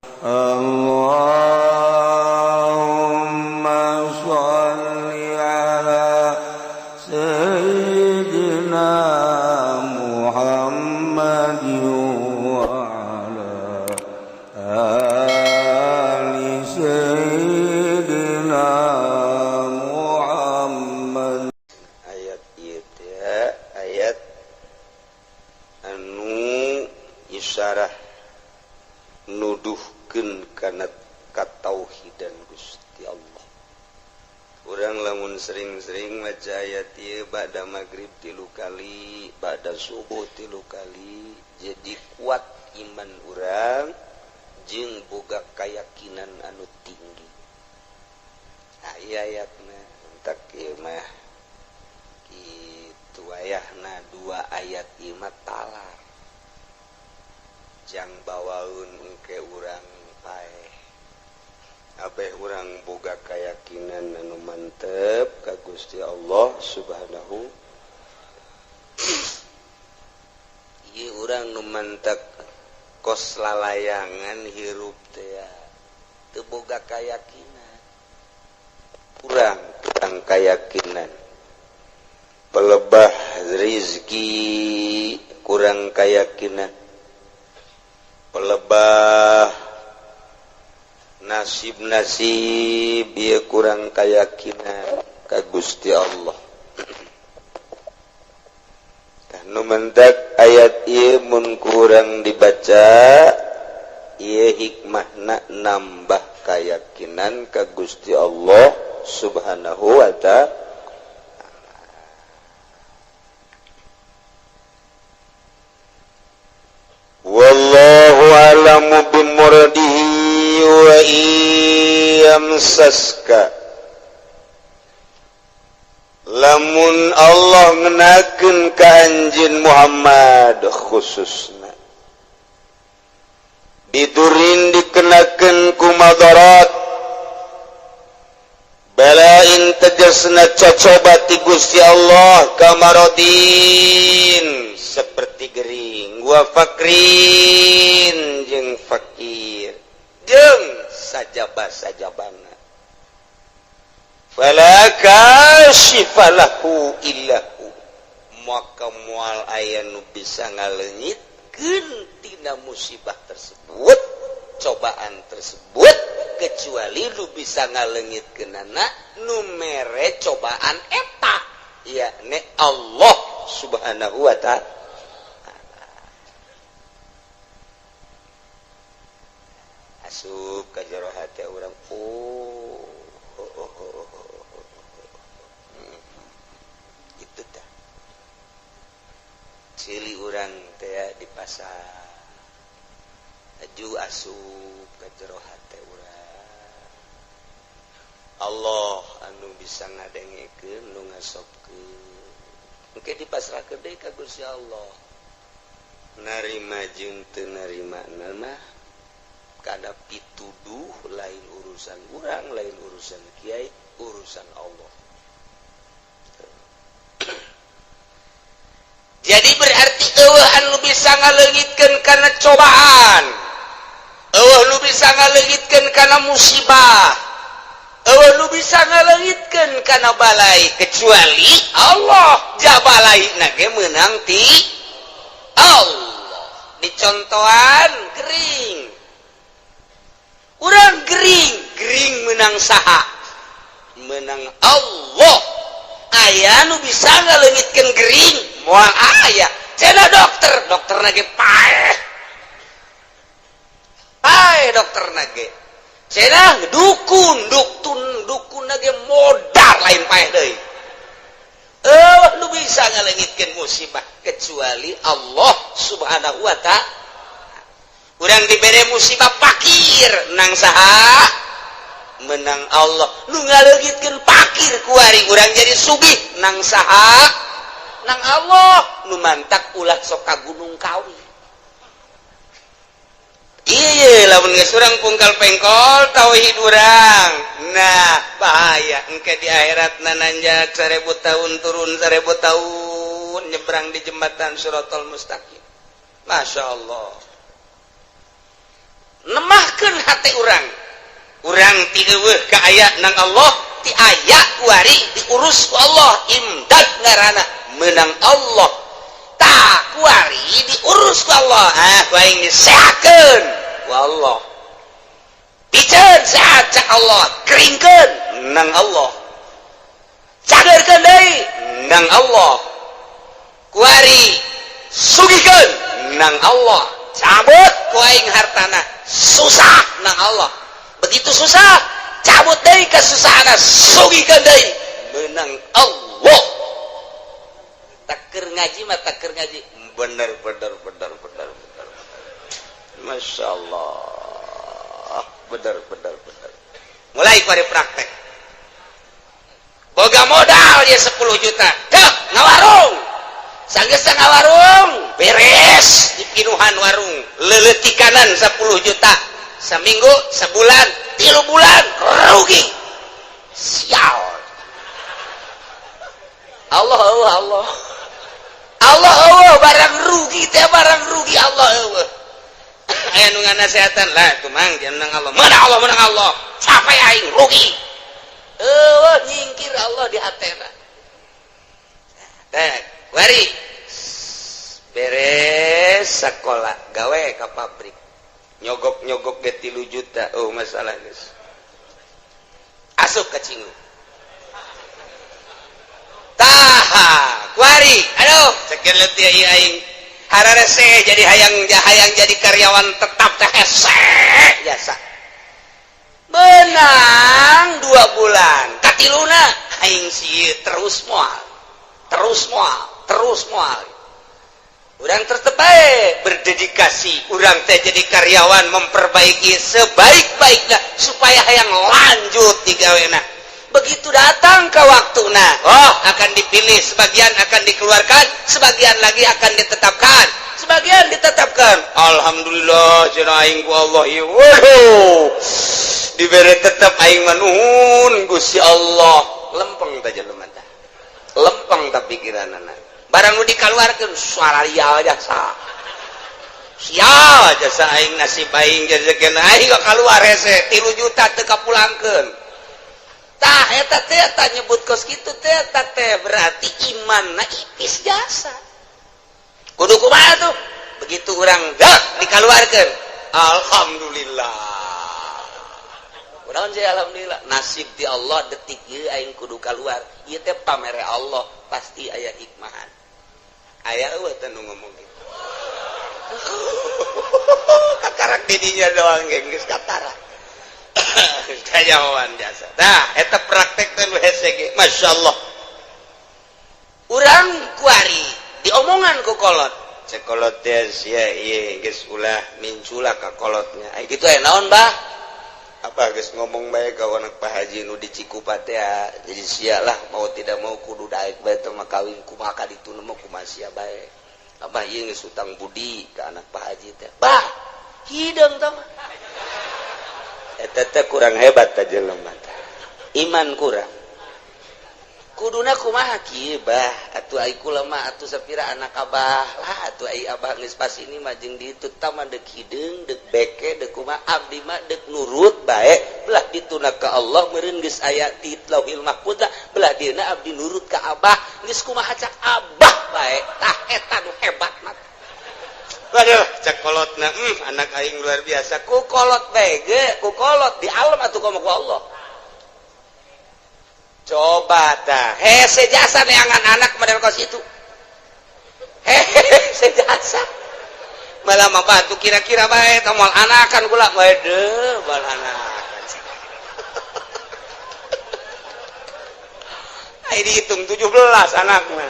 اللهم صل على سيدنا محمد وعلى آل سيدنا محمد. Ayat ieu teh ayat anu isyarah nuduhkeun kana katauhidan Gusti Allah. Urang lamun sering-sering maca ayat ieu ba'da maghrib tilu kali, ba'da subuh tilu kali, jadi kuat iman urang jeung boga keyakinan anu tinggi. Nah, ieu ayatna entak ieu mah kitu ayahna dua ayat ieu mah talar jang bawaun engke urang paeh abeh urang boga keyakinan anu mantep ka Gusti Allah Subhanahu. Ieu urang nu mantep kos lalayangan hirup teh teu boga keyakinan, kurang kurang keyakinan, pelebah rizki kurang keyakinan, pelebah nasib-nasib ieu kurang keyakinan ka Gusti Allah. Tah nu mendak ayat ieu mun kurang dibaca ieu hikmahna nambah keyakinan ka Gusti Allah Subhanahu wa ta'ala. Wallahu a'lamu bimuradihi wa iyamsaska. Lamun Allah ngenakeun ka anjeun Muhammad khususna bidurin dikenakeun ku madarat balain tegasna cocoba ti Gusti Allah kamarodin seperti gering wa fakrin jeung fakir jeung sajaba-sajabana fala kashifa lahu illahu maka moal aya nu bisa ngaleungitkeun tina musibah tersebut, cobaan tersebut, kecuali lu bisa ngaleungitkeunana nu mere cobaan eta yakni Allah Subhanahu wa ta'ala. Asup ka jero hate urang, oh, oh, oh, oh, oh, oh. Itu tah cili urang teh di pasar aju asup ka jero hate urang. Allah anu bisa ngadengekeun nu ngasobkeun engke dipasrahkeun deui ka Gusti Allah. Narima jeung teu narima mah kada pituduh, lain urusan urang, lain urusan kiai, urusan Allah. Jadi berarti eueuh anu bisa ngaleungitkeun kana cobaan, eueuh nu bisa ngaleungitkeun kana musibah, eueuh nu bisa ngaleungitkeun kana balai kecuali Allah. Jabalai na ge meunang ti Allah. Dicontohan gering, urang gering, gering menang saha? Menang Allah. Aya nu bisa ngaleungitkeun gering? Moal aya. Cenah dokter, dokterna ge paeh. Paeh dokterna ge. Cenah dukun, duktun, dukun ge modar lain paeh deui. Eueuh nu bisa ngaleungitkeun musibah kecuali Allah Subhanahu wa ta'ala. Urang dibere musibah fakir nang saha? Menang Allah. Nu ngaleungitkeun fakir kuari urang jadi sugih nang saha? Nang Allah. Nu mantak ulah sok ka Gunung Kawi. Iya lamun geus urang pungkal pengkol tauhid urang. Nah, bahaya engke di akhirat nananjak 1000 tahun turun 1000 tahun nyebrang di jembatan Shiratal Mustaqim. Masya Allah. Nemahkeun hate urang. Urang ti euweuh ka aya nang Allah, ti aya kuari diurus ku Allah, imdad ngaranna menang Allah. Tah, kuari diurus ku Allah, ah, ku aing disehatkeun ku Allah, piceun sehat cak Allah, keringkeun nang Allah, cagerkeun deui nang Allah, kuari sugihkeun nang Allah, cabut ku aing hartana susah nang Allah. Begitu susah, cabut deui kesusahan, sugihkeun deui menang Allah. Tah, keur ngaji mah, tah, keur ngaji bener bener bener bener bener. Masya Allah, bener bener bener. Mulai pada praktek, boga modal ya 10 juta, deh ngawarung. Sanggeus ngawarung beres, dipinuhan warung, leletikanan 10 juta, seminggu, sebulan, 3 bulan rugi. Sial. Allah, Allah, Allah, Allah, Allah, barang rugi teh, barang rugi Allah Allah. Aya nu nganasehatan lah tuh, Mang, jangan menang Allah, mana Allah, menang Allah, sampai aing rugi. Oh, nyingkir Allah di hatena. Teh wari beres sekolah, gawe ke pabrik, nyogok-nyogok ge 3 juta. Oh, masalah geus asup ke cingu. Tah, kuari aduh, sekian letih aing, hararese jadi hayang hayang jadi karyawan tetap teh, hese jasa. Menang 2 bulan, katiluna aing sih terus moal, terus moal, terus moal. Urang tetep bae berdedikasi, urang teh jadi karyawan memperbaiki sebaik-baiknya supaya hayang lanjut di gawena. Begitu datang ke waktu, nah, oh, akan dipilih, sebagian akan dikeluarkan, sebagian lagi akan ditetapkan, sebagian ditetapkan. Alhamdulillah cenah aing ku Allah ieu. Waduh, dibere tetap aing mah, nuhun Gusti Allah. Lempeng teh jelema teh, lempeng tah pikiranana. Barang nu dikeluarkeun, suara jasa sial jasa aing, nasib aing, jazakeun aing kok keluar hese 3 juta teu kapulangkeun. Tah, eta teh tah nyebut kos kitu teh, eta teh berarti imanna ipis jasa. Kudu kumaha tuh? Begitu urang gak dikeluarkeun, alhamdulillah. Kunaon sih alhamdulillah? Nasib di Allah, detik ieu aing kudu keluar. Ieu teh pamere Allah, pasti aya hikmahan. Aya eueuh teh nu ngomong gitu? Kakarak didinya doang geus katara. Kajawan jasa. Nah, eta praktek teh nu hese ge. Masya Allah. Urang kuari diomongan ku kolot. Cek kolot teh sia ieu geus ulah mincula ka kolotnya. Ai kitu aya naon, Bah? Apa geus ngomong bae ka anak Pak Haji nu di Cikupa teh, jadi sia lah, mau tidak mau kudu daek bae teh mah kawin, kumaha ka ditu mah, kumaha sia bae. Abah ieu geus utang budi ka anak Pak Haji teh. Bah, hideung tah mah. Eta teh kurang hebat teh jelema teh. Iman kurang. Kuduna kumaha kieu, Bah? Atuh ai kula mah atuh sapira anak abah lah atuh, ai abah geus pas ini mah jeung ditu tah mah deuk hideung, deuk beke, deuk kumaha, abdi mah deuk nurut bae. Belah dituna ka Allah meureun geus aya di Lauhil Mahfuz lah, belah dieuna abdi nurut ka abah, geus kumaha cak abah bae. Tah, eta nu hebat mah. Waduh, cek kolotna, anak aing luar biasa. Ku kolot bae ge, ku kolot di alam atuh komo ku Allah. Coba tah, hese jasa neangan anak model kos itu. Hese jasa. Malah mah batu kira-kira bae tah moal anakan kula bae deuh, moal anakan. Ai dihitung 17 anakna.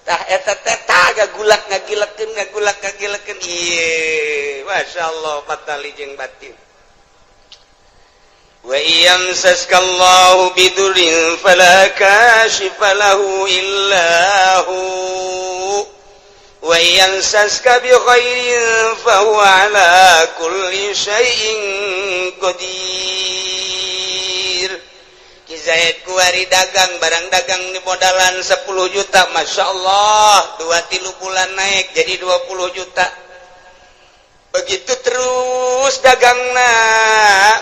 Tah, eta teh tah gagulak ngagilekeun, ngagulak ngagilekeun. Ieu, masyaallah, patali jeung batin. Wa yamsaska Allahu bidurrin fala kashifa lahu illa hu wa yamsaska bi khairin fa huwa ala kulli syai'in qadir. Ki Zaid kuari dagang, barang dagang di modalan 10 juta, Masya Allah, 2-3 bulan naik jadi 20 juta. Begitu terus dagangna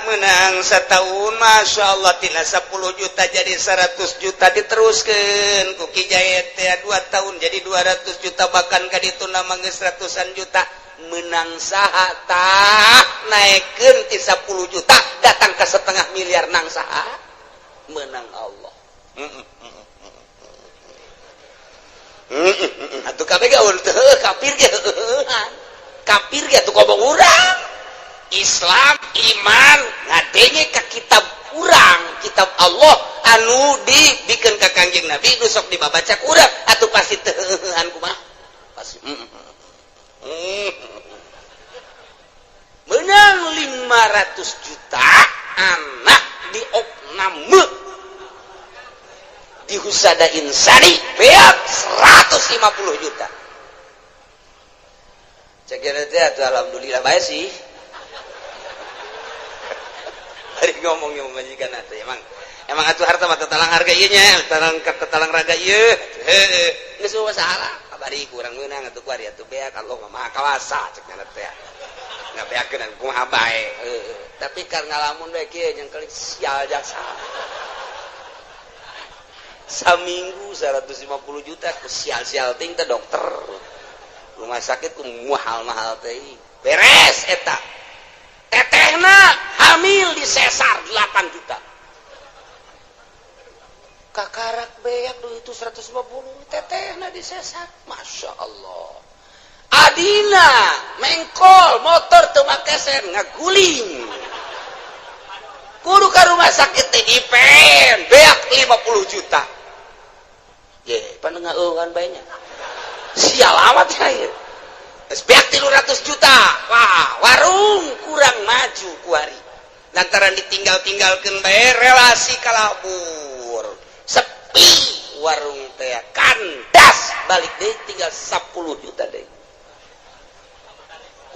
menang setahun, Masya Allah, tina 10 juta jadi 100 juta. Diteruskan ku Ki Jayet teh 2 tahun jadi 200 juta, bahkan ka ditu nama geus ratusan juta. Menang saha tah? Naikkeun ti 10 juta datang ke setengah miliar, nang saha? Menang Allah. Atuh kabeh gaul teu kafir ge, kafir ge atuh ngomong urang Islam, iman ngadenge ka kitab urang, kitab Allah anu dibikeun ka Kangjeng Nabi, nu sok dibabaca ku urang, atuh pasti teu kumaha, pasti menang 500 juta, anak di opname di Husada Insani beak 150 juta. Cek teh atuh alhamdulillah bae sih. Hari ngomong yang majikan atuh emang emang atuh harta mah tetalang harga ieu nya, tetalang tetalang raga ieu. Heuh, geus masalah. Kabari kurang meunang atuh kuari atuh beak, Allah mah maha kawasa cek teh. Ngabeakeun kumaha bae. Heuh, tapi kar ngalamun bae kieu nyangkelik sial jasa. Saminggu 150 juta ku sial-sial ting teh, dokter rumah sakit ku mahal-mahal teh. Beres eta, tetehna hamil di sesar 8 juta, kakarak beak duit itu 150, tetehna di sesar. Masya Allah, adina mengkol motor teu make sen, ngaguling kudu ka rumah sakit teh dipen beak 50 juta. Ye, pan ngeueuhan bae nya. Sial amat ya ieu. Geus beak 300 juta. Wah, warung kurang maju kuari. Lantaran ditinggal-tinggalkeun bae, relasi kalabur. Sepi warung teh, kandas, balik deui tinggal 10 juta deui.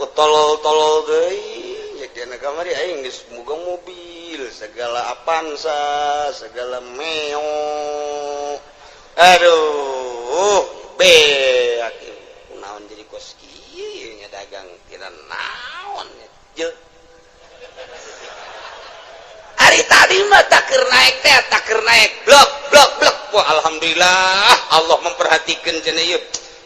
Ku tolol-tolol deui, ya dina kamari aing geus boga mobil, segala Avanza, segala Meo. Aduh, beak naon jadi kos kieu nya, dagang kira naon je. Hari tadi mah tak keur naik teh, tak keur naik, blok blok blok. Wah, alhamdulillah Allah memperhatikan cenah ieu.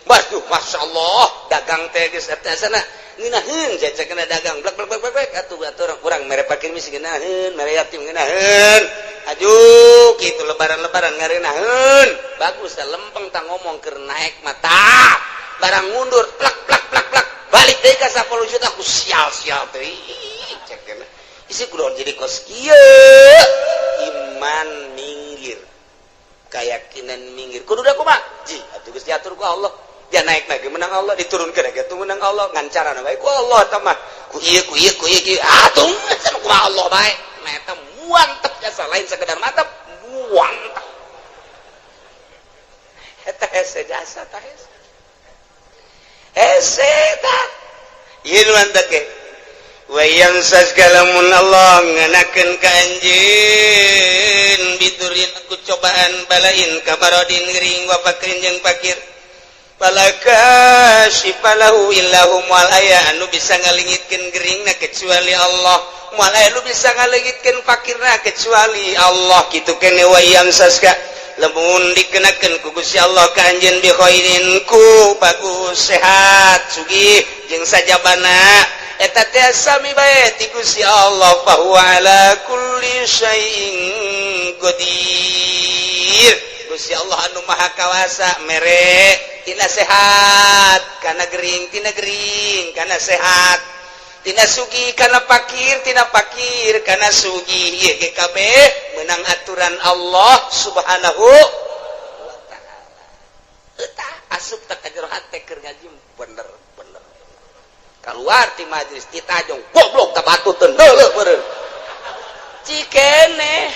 Waduh, masya Allah, dagang teh geus eta sana ngeunaheun cek kena dagang blok blok blok blok atuh atuh urang mere fakir miskin ngeunaheun, mere yatim ngeunaheun. Aduh, kitu lebaran-lebaran ngareunaheun. Bagus teh lempeng tah ngomong keur naik mata. Barang mundur plak plak plak plak balik deui ka 10 juta ku sial-sial teh. Cek kena. Isi kudu jadi kos kieu. Iman minggir. Keyakinan minggir. Kudu da kumaha? Ji, atuh geus diatur ku Allah. Dia naik lagi menang Allah, diturunkan lagi tuh menang Allah, ngan carana bae ku Allah eta mah. Ku ieu ku ieu ku ieu kieu. Ah, tuh kumaha Allah bae. Nah, eta muantep jasa, lain sekedar mantep, muantep. Eta hese jasa tah hese. Hese tah. Ieu nu mantep ge. Wa yamsaska lamun Allah ngenakeun ka anjeun bidurin ku cobaan balain kabarodin gering wa fakrin jeung fakir, fala kasyifa lahu illahu, moal aya anu bisa ngalengitkeun geringna kecuali Allah, moal aya anu bisa ngalengitkeun fakirna kecuali Allah. Kitu kene. Wa yamsaska lamun dikenakeun ku Gusti Allah ka anjeun bi khairin ku bagus, sehat, sugih jeung sajabana, eta teh sami bae ti Gusti Allah, fa huwa ala kulli syai'in qadir. Gusti Allah anu maha kawasa mere tina sehat kana gering, tina gering kana sehat, tina sugih kana pakir, tina pakir kana sugih. Ieu ge kabeh menang aturan Allah Subhanahu wa Ta'ala. Eta asup tak ka jero hate keur ngaji bener bener, keluar ti majlis ti tajong, goblok tak batu teu neuleuh meureun. Cikene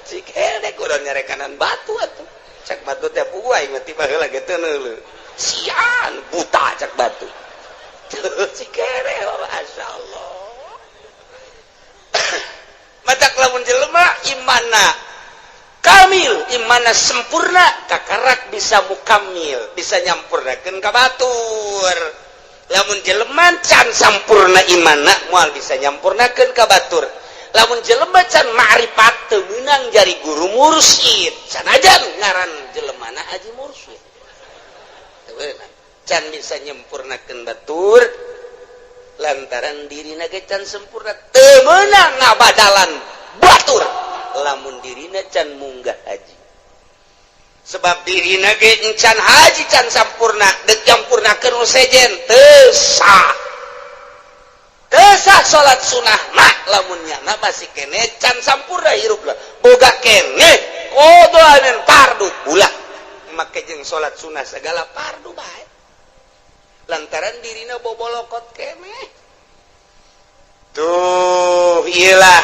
cikene kudu nyarekanan batu atuh. Cak batu teh puguh aing mah tiba heula ge teu neuleuh, sian buta cak batu. Cikene, masya Allah. Matak lamun jelema imana kamil, imana sempurna, kakarak bisa mukamil, bisa nyampurnakeun ka batur. Lamun jelema can sampurna imanna moal bisa nyampurnakeun ka batur. Lamun jelema can ma'rifat teu meunang jari guru mursyid. Sanajan ngaran jelemana haji mursyid. Teu meunang. Can bisa nyempurnakeun batur lantaran dirina ge can sempurna teu meunang ngabadalan batur lamun dirina can munggah haji. Sebab dirina ge encan haji can sampurna deuk nyampurnakeun nu sejen teu sah. Teu sah salat sunah mah lamun nyana masih kene can sampurna hirupna. Boga kene qadha fardu ulah make jeung salat sunah segala fardu bae. Lantaran dirina bobolokot kene. Tuh iyalah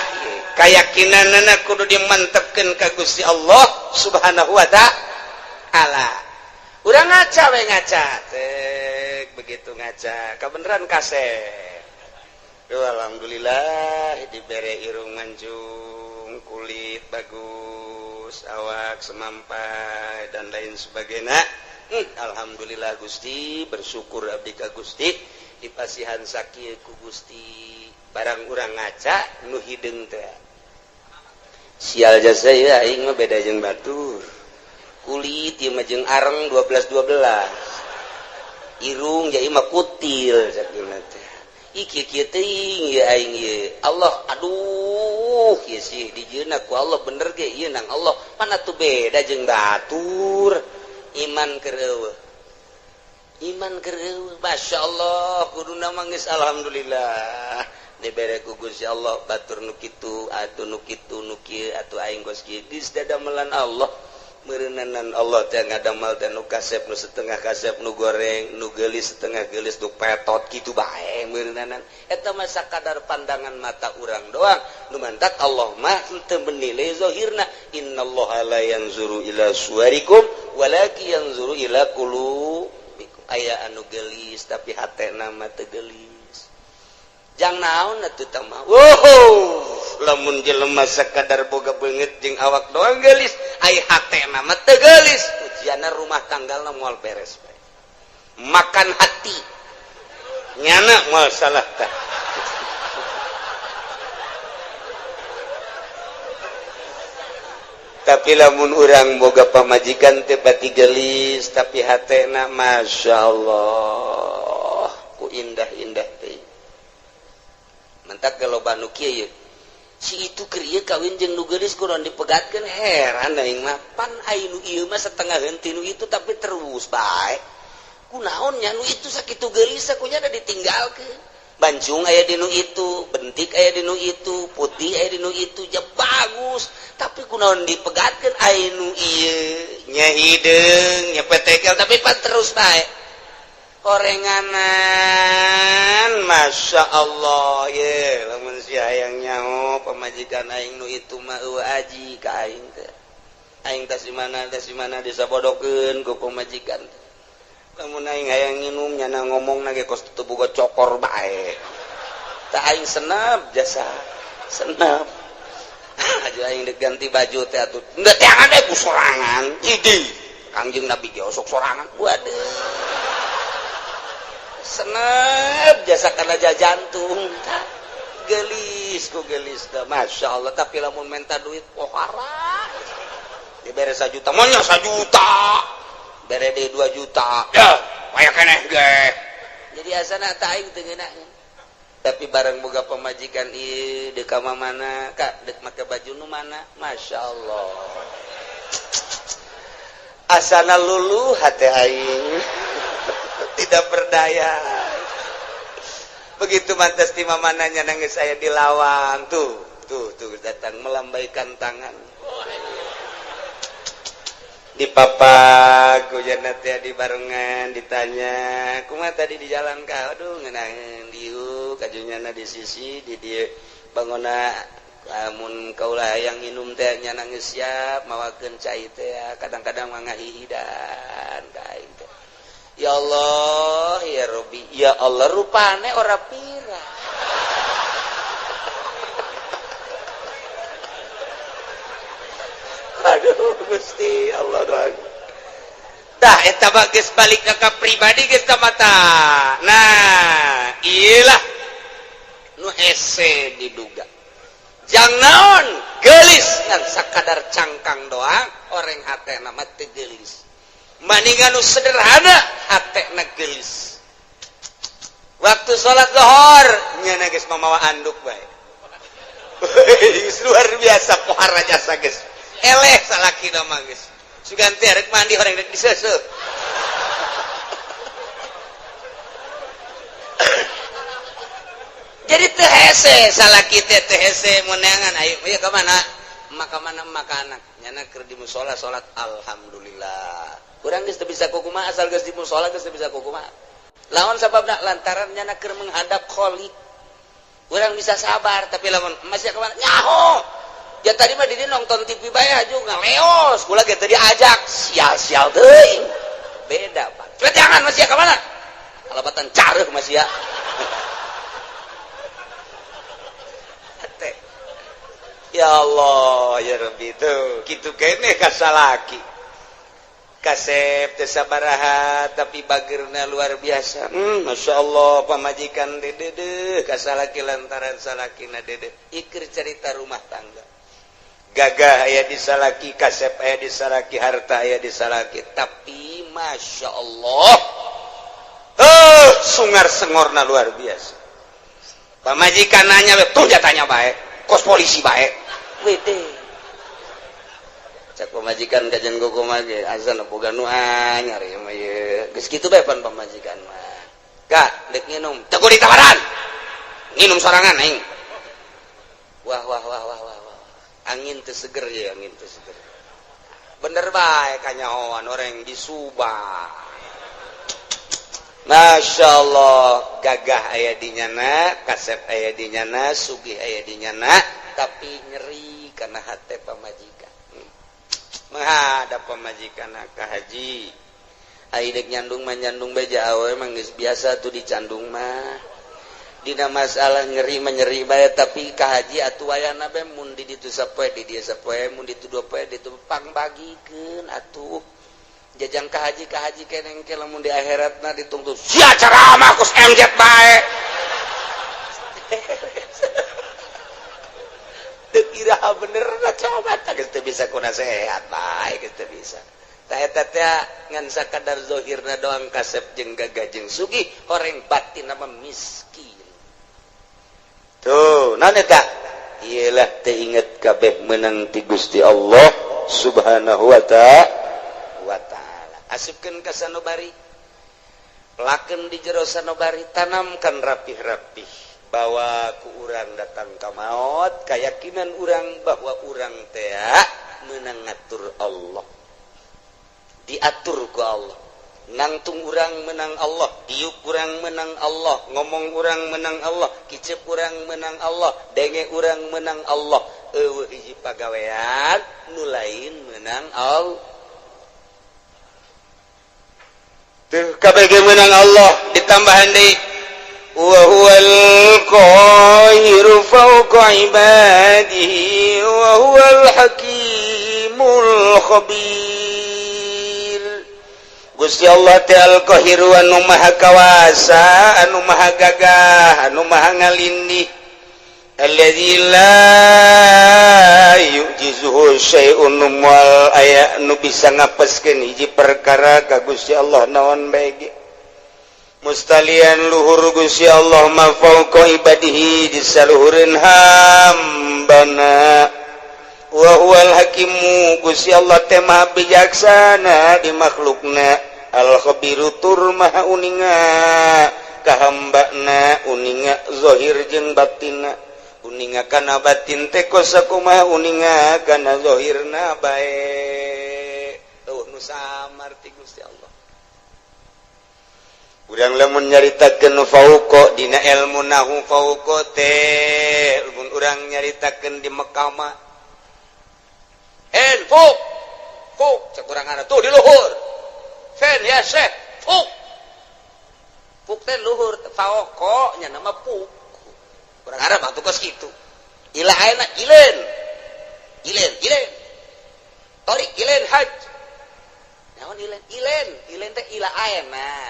keyakinanana kudu dimantepkeun ka Gusti Allah Subhanahu wa ta'ala. Urang ngaca we ngaca. Tek begitu ngaca, kabeneran kasep. Duh, alhamdulillah dibere irung mancung, kulit bagus, awak semampai dan lain sebagainya. Alhamdulillah Gusti, bersyukur abdi ka Gusti dipasihan sakieu ku Gusti. Barang urang ngaca nu hideung teh. Sial jasa ya aing mah beda jeung batur. Kulit ieu mah jeung areng 12 12. Irung ja ieu mah kutil sakieu teh. Iki kieu teuing ieu aing ieu. Allah aduh ieu sih dijieunna ku Allah bener ge ieu nang Allah. Mana tuh beda jeung batur. Iman keur eueuh. Iman keur eueuh. Masyaallah kuduna mah geus alhamdulillah. Dibere ku Gusti Allah batur nu kitu atuh nu kitu nu kieu atuh aing geus kieu geus dadamelan Allah. Meureunanan Allah teh ngadamel teh nu kasep nu setengah kasep nu goreng nu geulis setengah geulis nu petot kitu bae meureunanan. Eta mah sakadar pandangan mata urang doang. Nu mantak Allah mah teu menilai zahirna. Innallaha la yanzuru ila suwarikum walakin yanzuru ila qulubikum. Aya anu geulis tapi hatena mah teu geulis. Jang naon atuh tah mah. Wow, lamun jelema sakadar boga beungeut jeung awak doang geulis, ai hatena mah teu geulis. Ujianna rumah tanggalna moal beres bae. Makan hati. Nyana moal salah tah. Tapi lamun urang boga pamajikan teh pati geulis tapi hatena masyaallah ku indah-indah teh. Mentak loba nu kieu si itu keur ieu kawin jeung nu geulis kudu dipegatkeun heran aing mah pan ai nu ieu mah setengah henteu nu itu tapi terus bae kunaon nya nu itu sakitu geulis kunya da ditinggalkeun bancung aya di nu itu bentik aya di nu itu putih aya di nu itu ja bagus tapi kunaon dipegatkeun ai nu ieu nya hideung nya petekel tapi pan terus bae korenganan Masya Allah ye lamun si hayang nyaho pamajikan aing nu itu mah eueuh aji ka aing teh aing tas di mana disabodokeun ku pamajikan teh lamun aing hayang nginum nyana ngomongna ge kos teu boga cokor bae tah aing senap jasa senap aja aing deuk ganti baju teh atuh henteu teangan deui ku sorangan idi Kangjeng Nabi ge osok sorangan waduh senep jasa karena jantung gelis ku gelis dah Masya Allah tapi lamun minta duit pohara dibere 1 juta monya 1 juta bere deui 2 juta ya aya keneh ge jadi asana ta aing teu ngeunah tapi barang boga pamajikan ieu deuk ka mana ka deuk make baju nu mana Masya Allah asana luluh hate aing tidak berdaya. Begitu mantas di mamananya nangis saya di lawang tuh tuh tuh datang melambaikan tangan di papak hujan teh di barengan ditanya kumaha tadi di jalan ka aduh ngeunaheun dieu kajunyana di sisi di dieu bangona lamun kaula hayang minum teh nya nangis siap mawakeun cai teh kadang-kadang mah ngahihidan ka aing teh. Ya Allah, ya Rabbi, ya Allah rupane ora pira. Aduh Gusti Allah doang. Tah eta mah geus balik ka pribadi geus mata. Nah, iyalah nu hese diduga. Jang naon geulis ngan sakadar cangkang doang, orang hatena mah teu geulis. Maningan nu sederhana hatena geulis. Waktu salat zuhur nya geus mamawa anduk bae. Luar biasa pohara jasa geus. Eleh salakina mah geus. Sugan teh rek mandi orang rek diseuseuh. Jadi teu hese salaki teh teu hese meunangan ayo ieu ka mana? Emak ka mana emak ka anak. Nyana keur di musala salat alhamdulillah. Urang geus teu bisa kukumaha asal geus di musala geus teu bisa kukumaha. Lawan sababna lantaran nyana keur menghadap Khalik. Urang bisa sabar tapi lamun masih ka mana? Nyaho. Ya tadi mah didi nonton TV bae aju ngaleos, kula ge teu diajak, sial-sial teuing. Beda, Pak. Cepet jangan masih ka mana? Kalapatan careuh masih ya. Ya Allah, ya Rabbi tuh, kitu keneh ka salaki. Kasep teu sabaraha tapi bageurna luar biasa. Masya Allah pamajikan dedeuh ka salaki lantaran salakina dedeuh. Iker cerita rumah tangga. Gagah aya di salaki, kasep aya di salaki, harta aya di salaki, tapi masya Allah, sungar sengorna luar biasa. Pamajikan nanya, tuh jatanya baik, kos polisi baik, wede. Cak pamajikan kajian gogo mah ge azan boga nu anyar ieu mah ieu. Geus kitu bae pan pamajikan mah. Kak, dek nginum, teu kudu ditawaran. Nginum sorangan aing. Wah wah wah wah wah. Angin teu seger ya, angin teu seger. Bener bae kanyahoan orang di Subang. Masya Allah, gagah aya di nyana, kasep aya di nyana, sugih aya di nyana, tapi nyeri karena hate pamajikan. Menghadap pamajikan ka haji. Ai dek nyandung mah nyandung beja awe mah geus biasa tuh dicandung mah. Dina masalah nyeri menyeri bae tapi ka haji atuh wayana bae mun di ditu sapoe di dieu sapoe mun ditu dua poe ditu pangbagikeun atuh jajang ka haji keneng ke lamun di akhiratna ditungtu sia ceramah kus MZ bae. Teu iraha bener na coba tah geus teu bisa ku nasehat bae geus teu bisa. Tah eta teh ngan sakadar zahirna doang kasep jeung gagah jeung sugih horeng batin mah miskin. Tuh, naon eta? Iyalah teu inget kabeh meunang ti Gusti Allah Subhanahu wa ta'ala. Asupkeun ka sanobari. Pelakeun di jero sanobari, tanamkan rapih-rapih bahwa ku urang datang ka maot, kayakinan urang bahwa urang teh meunang ngatur Allah. Diatur ku Allah. Nangtung urang menang Allah, diuk urang menang Allah, ngomong urang menang Allah, kicep urang menang Allah, denge urang menang Allah. Eueuh hiji pagawean nu lain menang Allah. Teu kabeh ge menang Allah ditambahan deui wa huwal qahiru fawqa ibadihi wa huwal hakimul khabir. Gusti Allah teh al-Qahiru anu maha kawasa, anu maha gagah, anu maha ngalindih. Alladzi la yu'jizuhu syai'un moal aya nu bisa ngapeskeun hiji perkara ka Gusti Allah naon bae ge. Mustalian luhur Gusti Allah ma fauqa ibadihi disaluhureun hambana. Wa huwal hakimu Gusti Allah teh maha bijaksana di makhlukna, al khabiru tur maha uninga ka hambana, uninga zahir jeung batinna, uninga kana batin teh kos sakumaha uninga kana zahirna bae. Eueuh nu samar ti Gusti Allah. Urang lamun nyaritakeun fauqa dina ilmu nahu fauqa teh mun urang nyaritakeun di Mekah mah en fuk fuk cek urang ada tuh di luhur fen ya syekh fuk fuk teh luhur fauqa nya nama fuk urang Arab atuh kos kitu ila ayeuna ileun ileun ileun torik ileun haj naon Naon ilen? Ilen, ilen teh ila aen. Nah,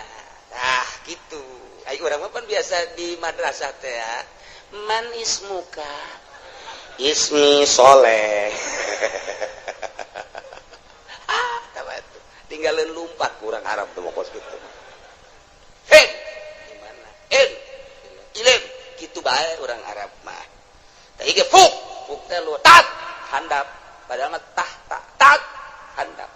ah gitu. Ai urang mah pan biasa di madrasah teh ya. Man ismuka? Ismi Soleh. Ah, tuh. Tinggalin lumpat kurang Arab tuh kos gitu. Hei, gimana? En, ilen, gitu bae orang Arab mah. Tah ge fuk, fuk teh lu tat handap, padahal mah tah tak tat handap.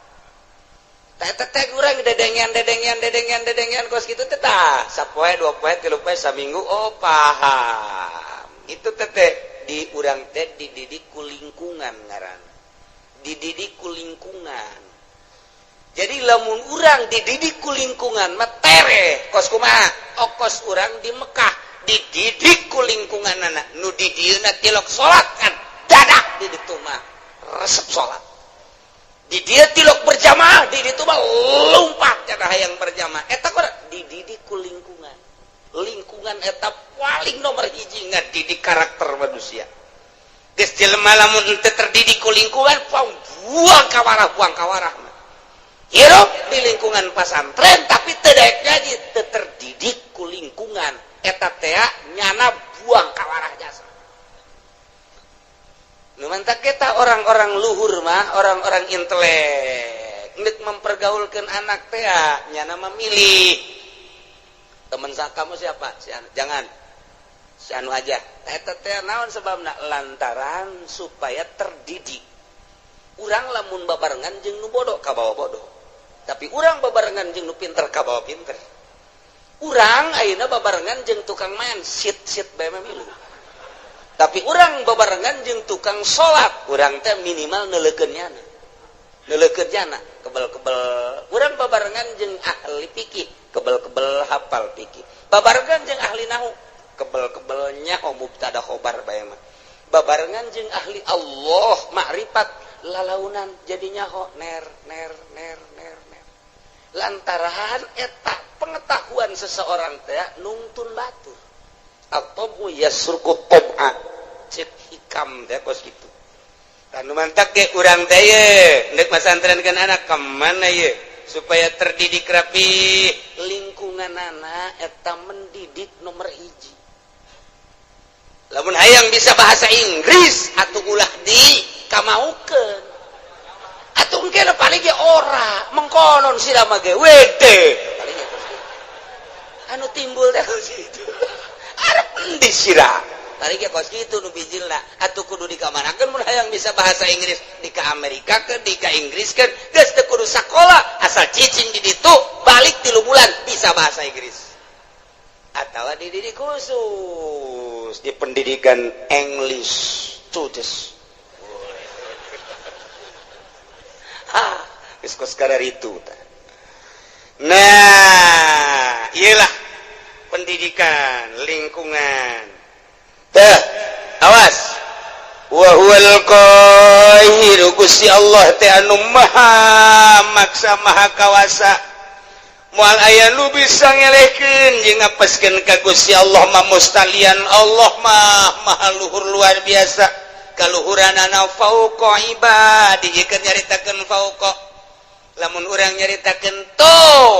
Teh kurang dedengean dedengean dedengean dedengean kos gitu teh tah sapoe dua poe tilu poe saminggu oh paham. Itu teh di urang teh dididik ku lingkungan ngaran. Dididik ku lingkungan. Jadi lamun urang dididik ku lingkungan mah tere kos kumaha? Okos urang di Mekah dididik ku lingkunganana nu di dieuna tilok salat kan dadak di ditu mah resep salat. Di dia tilok berjamaah di ditu mah lompat cara hayang berjamaah eta kok dididik ku lingkungan. Lingkungan eta paling nomor hiji ngadidik karakter manusia. Geus jelema lamun henteu terdidik ku lingkungan buang kawarah buang kawarah. Hirup di lingkungan pasantren tapi teu daek ngaji teu terdidik ku lingkungan eta teh nyana buang kawarah jasa. Nu mantak kita orang-orang luhur mah, orang-orang intelek nek mempergaulkeun anak teh nyana memilih teman kamu siapa? Si anu. Jangan si anu aja. Eta teh naon sebabna? Lantaran supaya terdidik. Urang lamun babarengan jeung nu bodoh kabawa bodoh. Tapi urang babarengan jeung nu pinter kabawa pinter. Urang ayeuna babarengan jeung tukang main sit-sit bae mah milu. Tapi urang babarengan jeung tukang salat, urang teh minimal neuleukeun nyana. Neuleukeun nyana, kebel-kebel. Urang babarengan jeung ahli fikih, kebel-kebel hafal fikih. Babarengan jeung ahli nahu, kebel-kebel nyaho mubtada khobar bae mah. Babarengan jeung ahli Allah makrifat lalaunan jadi nyaho ner ner ner ner ner. Lantaran eta pengetahuan seseorang teh nungtun batur. At-tabu yasruku tab'a cek hikam teh kos kitu. Tanu mantak ge urang teh ye nek masantrenkeun anak ka mana ye supaya terdidik rapi lingkunganana eta mendidik nomor hiji. Lamun hayang bisa bahasa Inggris atuh ulah di kamaukeun. Atuh engke paling ge ora mengkonon sira mah ge wede paling ge kos kitu. Anu timbul teh kos kitu. Arep endi sira? Tadi ge kos kitu nu bijilna atuh kudu dikamanakeun mun hayang bisa bahasa Inggris di ka Amerika keun di ka Inggris keun geus teu kudu sakola asal cicing di ditu balik 3 bulan bisa bahasa Inggris. Atawa dididik khusus di pendidikan English Tudes. Ha, geus kos kararitu tah. Nah, iyalah pendidikan lingkungan. Teh, awas. Wa huwal qahiru Gusti Allah teh anu maha maksa maha kawasa. Moal aya nu bisa ngelehkeun jeung ngapeskeun ka Gusti Allah mah mustalian Allah mah maha luhur luar biasa. Kaluhuranana fauqa ibadi keur nyaritakeun fauqa. Lamun urang nyaritakeun tuh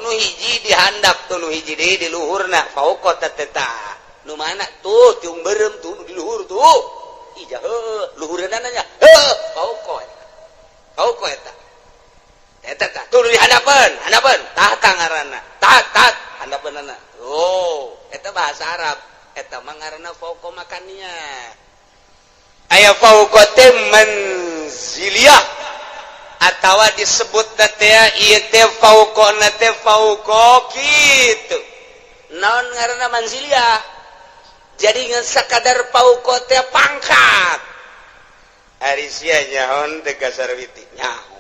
nu hiji dihandap tuh nu hiji deui di luhurna fauqa teh tah. Nu mana tuh tiung beureum tuh di luhur tuh. Ija heuh luhureunana nya heuh fauqa eta. Fauqa eta. Eta tah tuh di handapeun, handapeun tah ngaranna. Tah tah handapeunana. Oh, eta bahasa Arab. Eta mah ngaranna fauqa makannya. Aya fauqa teh manziliyah atawa disebut teh ieu teh fauqana teh fauqa kitu. Naon ngaranna manziliyah? Jadi ngan sakadar fauqa teh pangkat. Ari sia nyaho teh ka Sarwiti nyaho.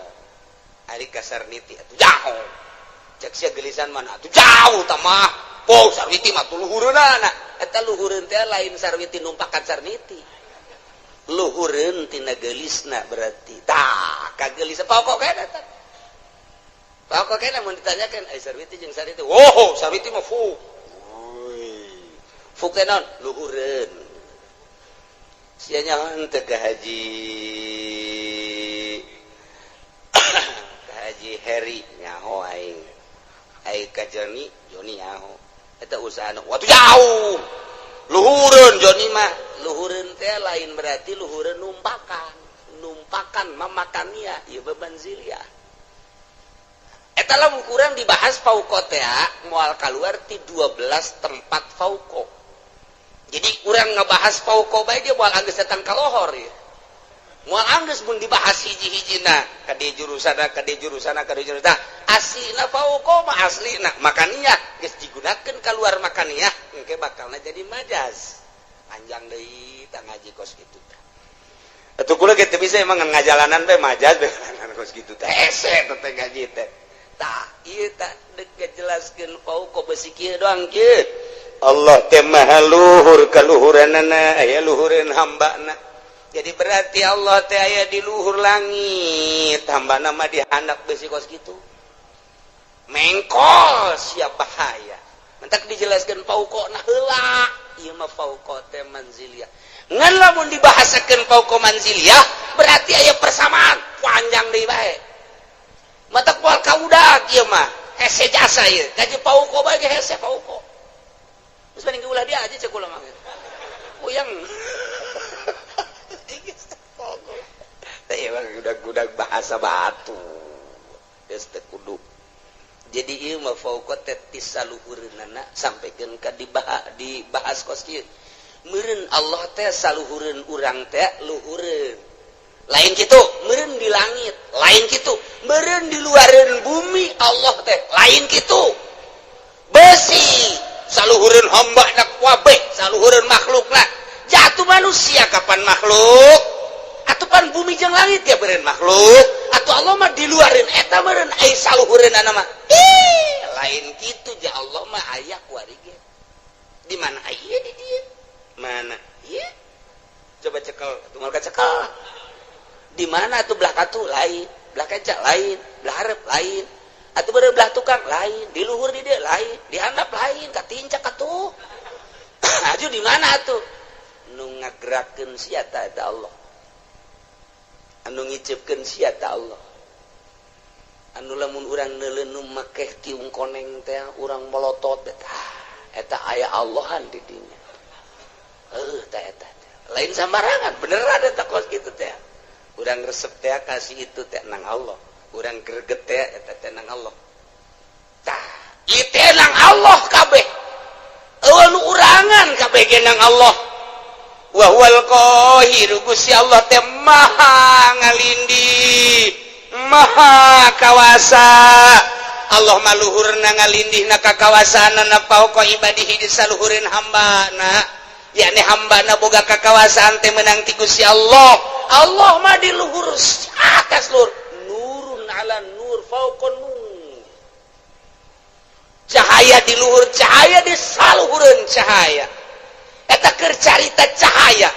Ari ka Sarniti atuh jauh. Cek sia gelisan mana atuh jauh tah mah. Po Sarwiti mah tuh luhureunana. Eta luhureun teh lain Sarwiti numpakan Sarniti. Luhureun tina geulisna berarti. Tah, kagelis pokok kena eta. Pokok kena mun ditanyakeun ai Sarwiti jeung Sarniti. Wow, Sarwiti mah fu. Fuk teh naon? Luhureun. Sia nyaho teh ka Haji. Ka Haji Haji Heri nyaho aing, ai ka Joni, Joni nyaho. Eta usaha waktu jauh luhureun Joni mah. Luhureun teh lain berarti luhureun numpakan, numpakan mamakannya ieu beban zilia. Eta lamun kurang dibahas fauqo teh moal keluar ti 12 tempat fauqo. Jadi kurang ngebahas fauqo bae dia moal anggeus datang ka lohor ya. Moal anggeus mun dibahas hiji-hijina ka di jurusana, ka di jurusana, ka di jurusana. Aslina fauqo mah aslina makaniah geus digunakeun keluar makaniah engke bakalna jadi majaz. Panjang deui tah ngaji kos kitu teh. Atuh kula ge teu bisa emang ngajalanan bae majaz bae kos kitu teh. Hese teh ngaji teh. Tah ieu tah dek ngajelaskeun fauqo besi kieu doang kieu. Allah teh maha luhur kaluhuranana, aya luhureun hambana. Jadi berarti Allah teh aya di luhur langit, hambana mah di handap besi kos kitu. Mengkol siap bahaya. Mentak dijelaskeun fauqo na heula. Ieu mah fauqo teh manziliyah. Ngan lamun dibahasakeun fauqo manziliyah berarti aya persamaan panjang deui bae. Matak moal kaudag ieu mah. Hese jasa ieu. Gaji fauqo bae ge hese fauqo. Geus mending ulah dia aja cek kula mah. Puyeng. Teh emang gudag-gudag bahasa batu. Geus teu kudu. Jadi ieu mah fauqo teh ti saluhureunana sampaikeun ka dibahas kos kieu. Meureun Allah teh saluhureun urang teh luhureun. Lain kitu, meureun di langit, lain kitu, meureun di luareun bumi Allah teh, lain kitu. Besi saluhureun hamba na kabeh, saluhureun makhlukna. Jatuh manusia kapan makhluk? Atuh pan bumi jeung langit ya meureun makhluk. Atuh Allah mah di luareun eta meureun ai saluhureunana mah. Ih, lain kitu ja Allah mah aya kuari ge. Di mana aya di dieu? Mana? Ieu. Coba cekel, atuh moal kacekel. Di mana atuh belah katu lain, belah keca lain, belah hareup lain. Atuh beureum belah tukang lain, di luhur di dieu lain, di handap lain, katincak atuh. Aju di mana atuh? Nu ngagerakeun sia ta eta Allah. Anu ngiceupkeun sia ta Allah. Anu lamun urang neuleun nu make tiung koneng teh urang melotot eta. Eta aya Allahan di dinya. Heuh ta eta. Lain sambarangan, beneran eta kos kitu teh. Urang resep teh kasih itu teh nang Allah. Urang greget teh eta teh nang Allah. Tah, ieu teh nang Allah kabeh. Eueuh nu urangan kabeh ge nang Allah. Wa huwal qahiru, Gusti Allah teh maha ngalindih, maha kawasa. Allah mah luhurna ngalindihna ka kawasaanana fauqa ibadihi di saluhureun hambana. Yakni hambana boga kakawasaan teh menang ti Gusti Allah. Allah mah di luhur atas luhur. Nurun ala nur fauqa nur. Cahaya di luhur cahaya di saluhureun cahaya. Eta keur carita cahaya.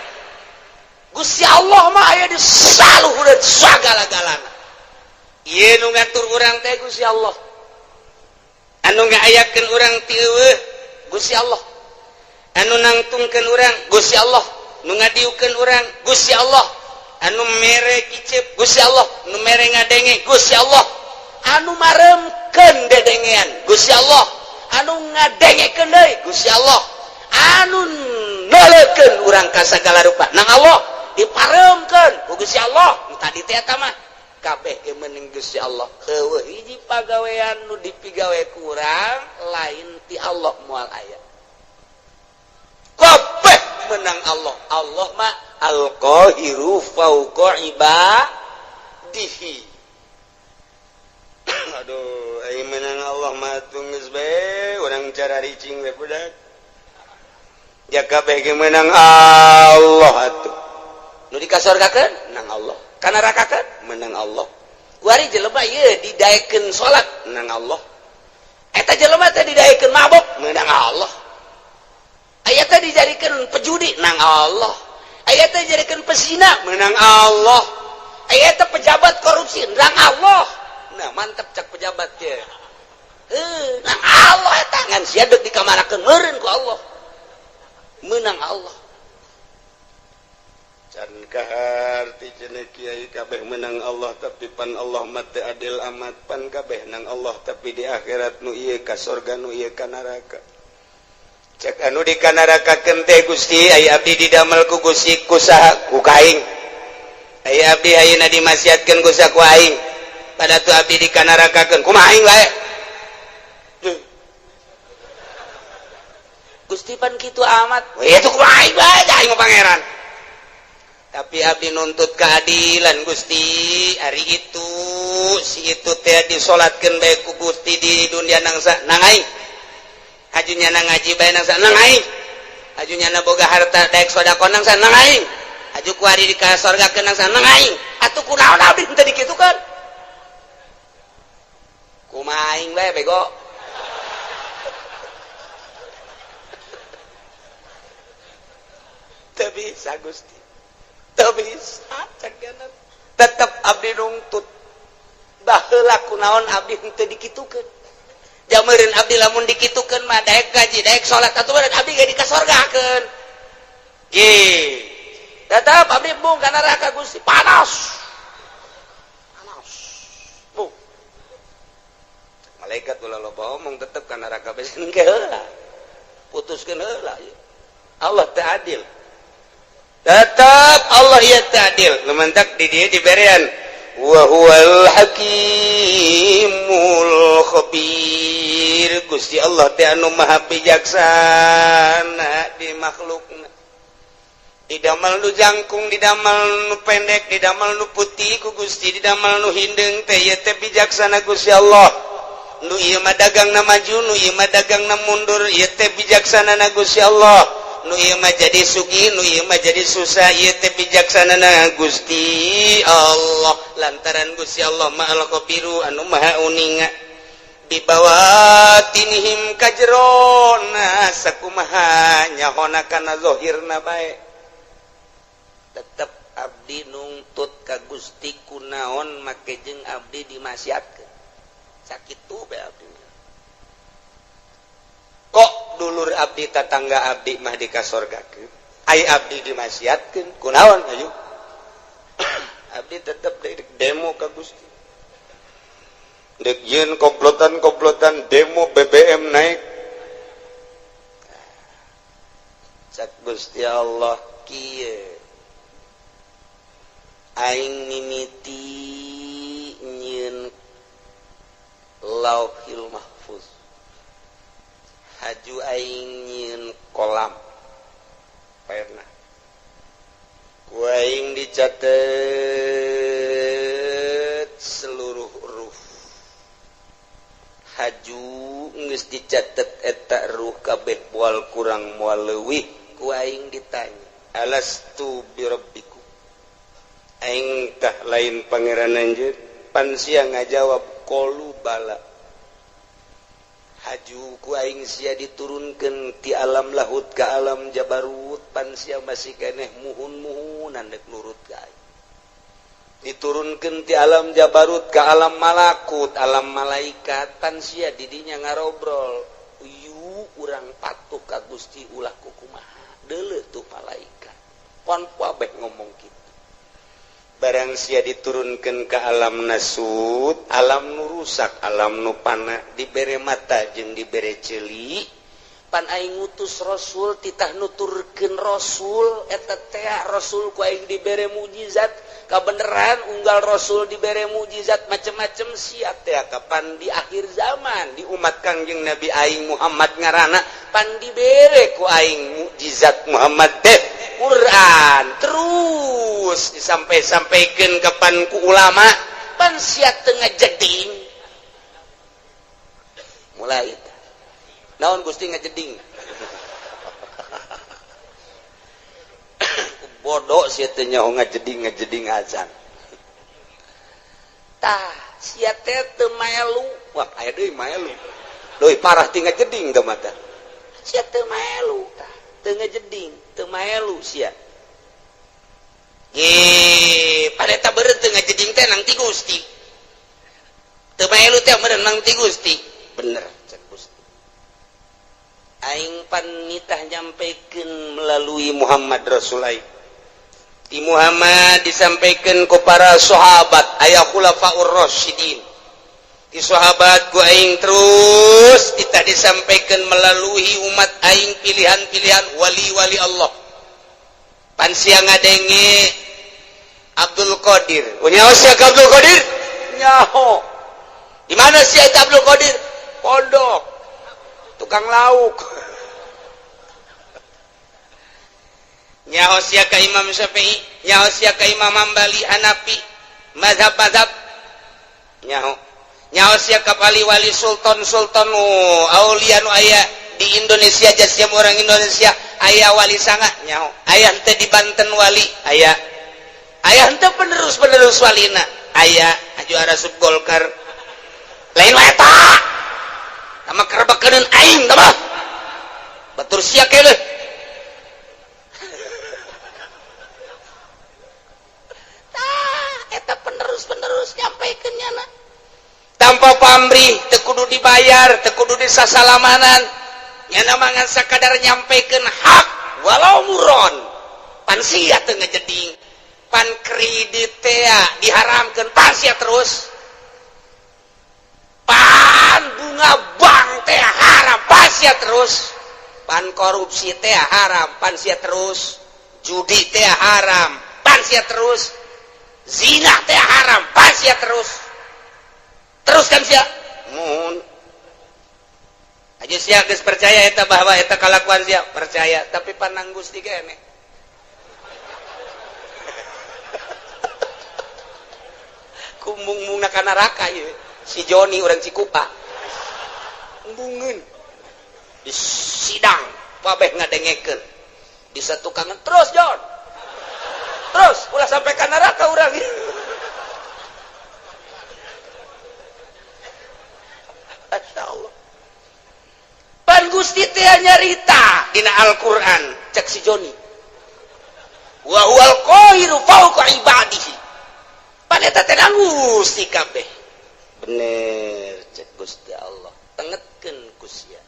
Gusti Allah mah aya di saluhureun sagala-galana. Ieu nu ngatur urang teh Gusti Allah. Anu ngaayakeun urang ti eueuh Gusti Allah. Anu nangtungkeun urang Gusti Allah, nu ngadiukeun urang Gusti Allah, anu mere kicep Gusti Allah, nu mere ngadenge Gusti Allah, anu maremkeun dedengean Gusti Allah, anu ngadengekeun deui Gusti Allah, anu neuleukeun urang ka sagala rupa nang Allah, diparemkeun ku Gusti Allah. Nu tadi teh eta mah kabeh ge meuning Gusti Allah. Eueuh hiji pagawean nu dipigawe ku urang lain ti Allah moal aya. Kabeh menang Allah. Allah mah al-qahiru fauqa ibadihi. Aduh, ai menang Allah mah geus bae urang cara ricing we budak. Ya kabeh ge menang Allah atuh. Nu dikasorgakeun nang Allah, ka nerakakeun menang Allah. Kuari jelema ieu didaekeun salat nang Allah. Eta jelema teh didaekeun mabok menang Allah. Aya teh dijadikeun pejudi nang Allah. Aya teh dijadikeun pesina menang Allah. Aya teh pejabat korupsi nang Allah. Nah, mantep cak pejabat ge. Heuh, nang Allah eta ngan sia deuk dikamanakeun meureun ku Allah. Menang Allah. Can kaharti cenah kiai kabeh menang Allah tapi pan Allah mah teu adil amat, pan kabeh nang Allah tapi di akhirat nu ieu ka sorga nu ieu ka neraka. Cek anu di ka nerakakeun teh Gusti aya abdi didamel ku Gusti ku saha ku kaing. Aya abdi ayeuna dimaksiatkeun ku saha ku aing. Pada tu abdi di ka nerakakeun kumaha aing bae. Gusti pan kitu amat. We itu kumaha aing bae aing mah pangeran. Tapi abdi nuntut keadilan Gusti, hari itu si itu teh disolatkeun bae ku Gusti di dunia nangsa nang aing. Hajunya nang ngaji bae nangsa nang aing. Hajunya na boga harta daek sedekah nangsa nang aing. Haju ku ari di ka sorgakeun nangsa nang aing. Atuh kunaon abdi teu dikitukeun? Kumaha aing bae bego. Teu bisa Gusti. Teu bisa tetep abdi nungtut. Baheula kunaon abdi henteu dikitukeun. Jameureun abdi lamun dikitukeun mah daek gaji, daek salat atuh meureun abdi ge dikasorgakeun. Ge. Tetep abdi embung ka neraka Gusti, panas. Panas. Bu. Malaikat ulah loba omong tetep ka neraka bae engke heula. Putuskeun heula. Allah teu adil. Tetap Allah ya ta'adil. Lementak di dia diberian wa huwal hakimul khabir. Gusti Allah teh anu maha bijaksana di makhlukna. Didamel nu jangkung, didamel nu pendek, didamel nu putih ku Gusti, didamel nu hindeung teh ieu teh bijaksana Gusti Allah. Nu ieu mah dagangna maju, nu ieu mah dagangna mundur, ieu teh bijaksanana Gusti Allah. Nu ieu mah jadi sugih, nu ieu mah jadi susah, ieu teh bijaksanana Gusti Allah. Lantaran Gusti Allah Maha Khabiru anu maha uninga. Bibawatinihim kajrona sakumaha nyahona kana zahirna bae. Tetep abdi nungtut ka Gusti kunaon make jeung abdi dimaksiatkeun. Sakitu bae abdi. Kok dulur abdi tatangga abdi mah dikasorgakeun, ai abdi dimaksiatkeun kunaon ayo. Abdi tetep demo ka Gusti. Dek yeun komplotan-komplotan demo BBM naik. Cak Gusti Allah kieu. Aing mimiti nyieun Lauhil Mahfuz. Haju aing nyieun kolam pernah ku aing dicatet seluruh huruf. Haju geus dicatet eta ruh kabeh moal kurang moal leuwih. Ku aing ditanya alastu birabbikum, aing tah lain pangeran anjeun? Pan sia ngajawab qalu bala. Haju ku aing sia diturunkeun ti alam lahut ka alam jabarut, pan sia masih keneh muhun-muhunan dek nurut ka aing. Diturunkeun ti alam jabarut ka alam malakut, alam malaikat, pan sia didinya ngarobrol. Uyu urang patuh ka Gusti ulah kukumaha. Deuleu tuh malaikat. Pon kabeh ngomong kitu. Barang sia diturunkan ke alam nasut, alam nu rusak, alam nu pana, dibere mata jeung dibere ceuli. Pan aing ngutus rasul titah nuturkeun rasul eta teh rasul ku aing dibere mukjizat, kabeneran unggal rasul dibere mukjizat macem-macem sia teh kapan di akhir zaman di umat Kangjeng Nabi aing Muhammad ngaranna pan dibere ku aing mukjizat Muhammad teh Quran terus disampai-sampaikan kapan ku ulama pan sia teu ngajeding. Mulai naon Gusti ngajeding. Bodoh sia teh nyaho ngajeding ngajeding acan. Tah sia teh teu maelu. Wah aya deui maelu. Leuwih parah ti ngajeding teh mata. Sia teu maelu tah, teu ngajeding, teu maelu sia. Ge, pada eta beureut teu ngajeding teh nang ti Gusti. Teu maelu teh meureun nang ti Gusti. Bener cek Gusti. Aing pan nitah nyampekeun melalui Muhammad Rasul aing. Di Muhammad disampaikan ku para sahabat aya khulafaur rasyidin. Di sahabat ku aing terus kita disampaikan melalui umat aing pilihan-pilihan wali-wali Allah. Pan sia ngadenge Abdul Qadir. Nyaho sia ka Abdul Qadir? Nyaho. Di mana sia eta Abdul Qadir? Pondok. Tukang lauk. Nyaho sia ka Imam Syafi'i, nyaho sia ka Imam Hambali, Hanafi, mazhab-mazhab. Nyaho. Nyaho sia ka wali-wali sultan-sultan aulia nu aya di Indonesia, jasiam orang Indonesia aya wali sanga nyaho. Aya henteu di Banten wali, aya. Aya henteu penerus-penerus walina, aya juara sub Golkar. Lain wae eta. Tama kerebekeun aing tama. Batur sia keneh. Penerus-penerus nyampaikan nyana tanpa pamrih, teu kudu dibayar, teu kudu disasalamanan, nyana mangan sakadar nyampaikan hak walau muron. Pan sia teu ngejeding, pan kredit tea diharamkeun, pan sia terus, pan bunga bank teh haram, pan sia terus, pan korupsi teh haram, pan sia terus, judi teh haram, pan sia terus, zina teh haram, pas sia terus. Terus kan sia mun aja sia geus percaya eta bahwa eta kalakuan sia percaya, tapi panang Gusti keneh. Kumbung-mungna ka neraka ieu si Joni urang Cikupa. Embungeun di sidang kabeh ngadengekeun di satukangan terus Jon. Terus ulah sampai ke neraka urang. Masya Allah. Pan Gusti teh nyarita dina Al-Qur'an cek si Joni. Wa huwal qahiru fawqa ibadihi. Pan eta teh Gusti kabeh. Bener cek Gusti Allah. Tengetkeun ku sia.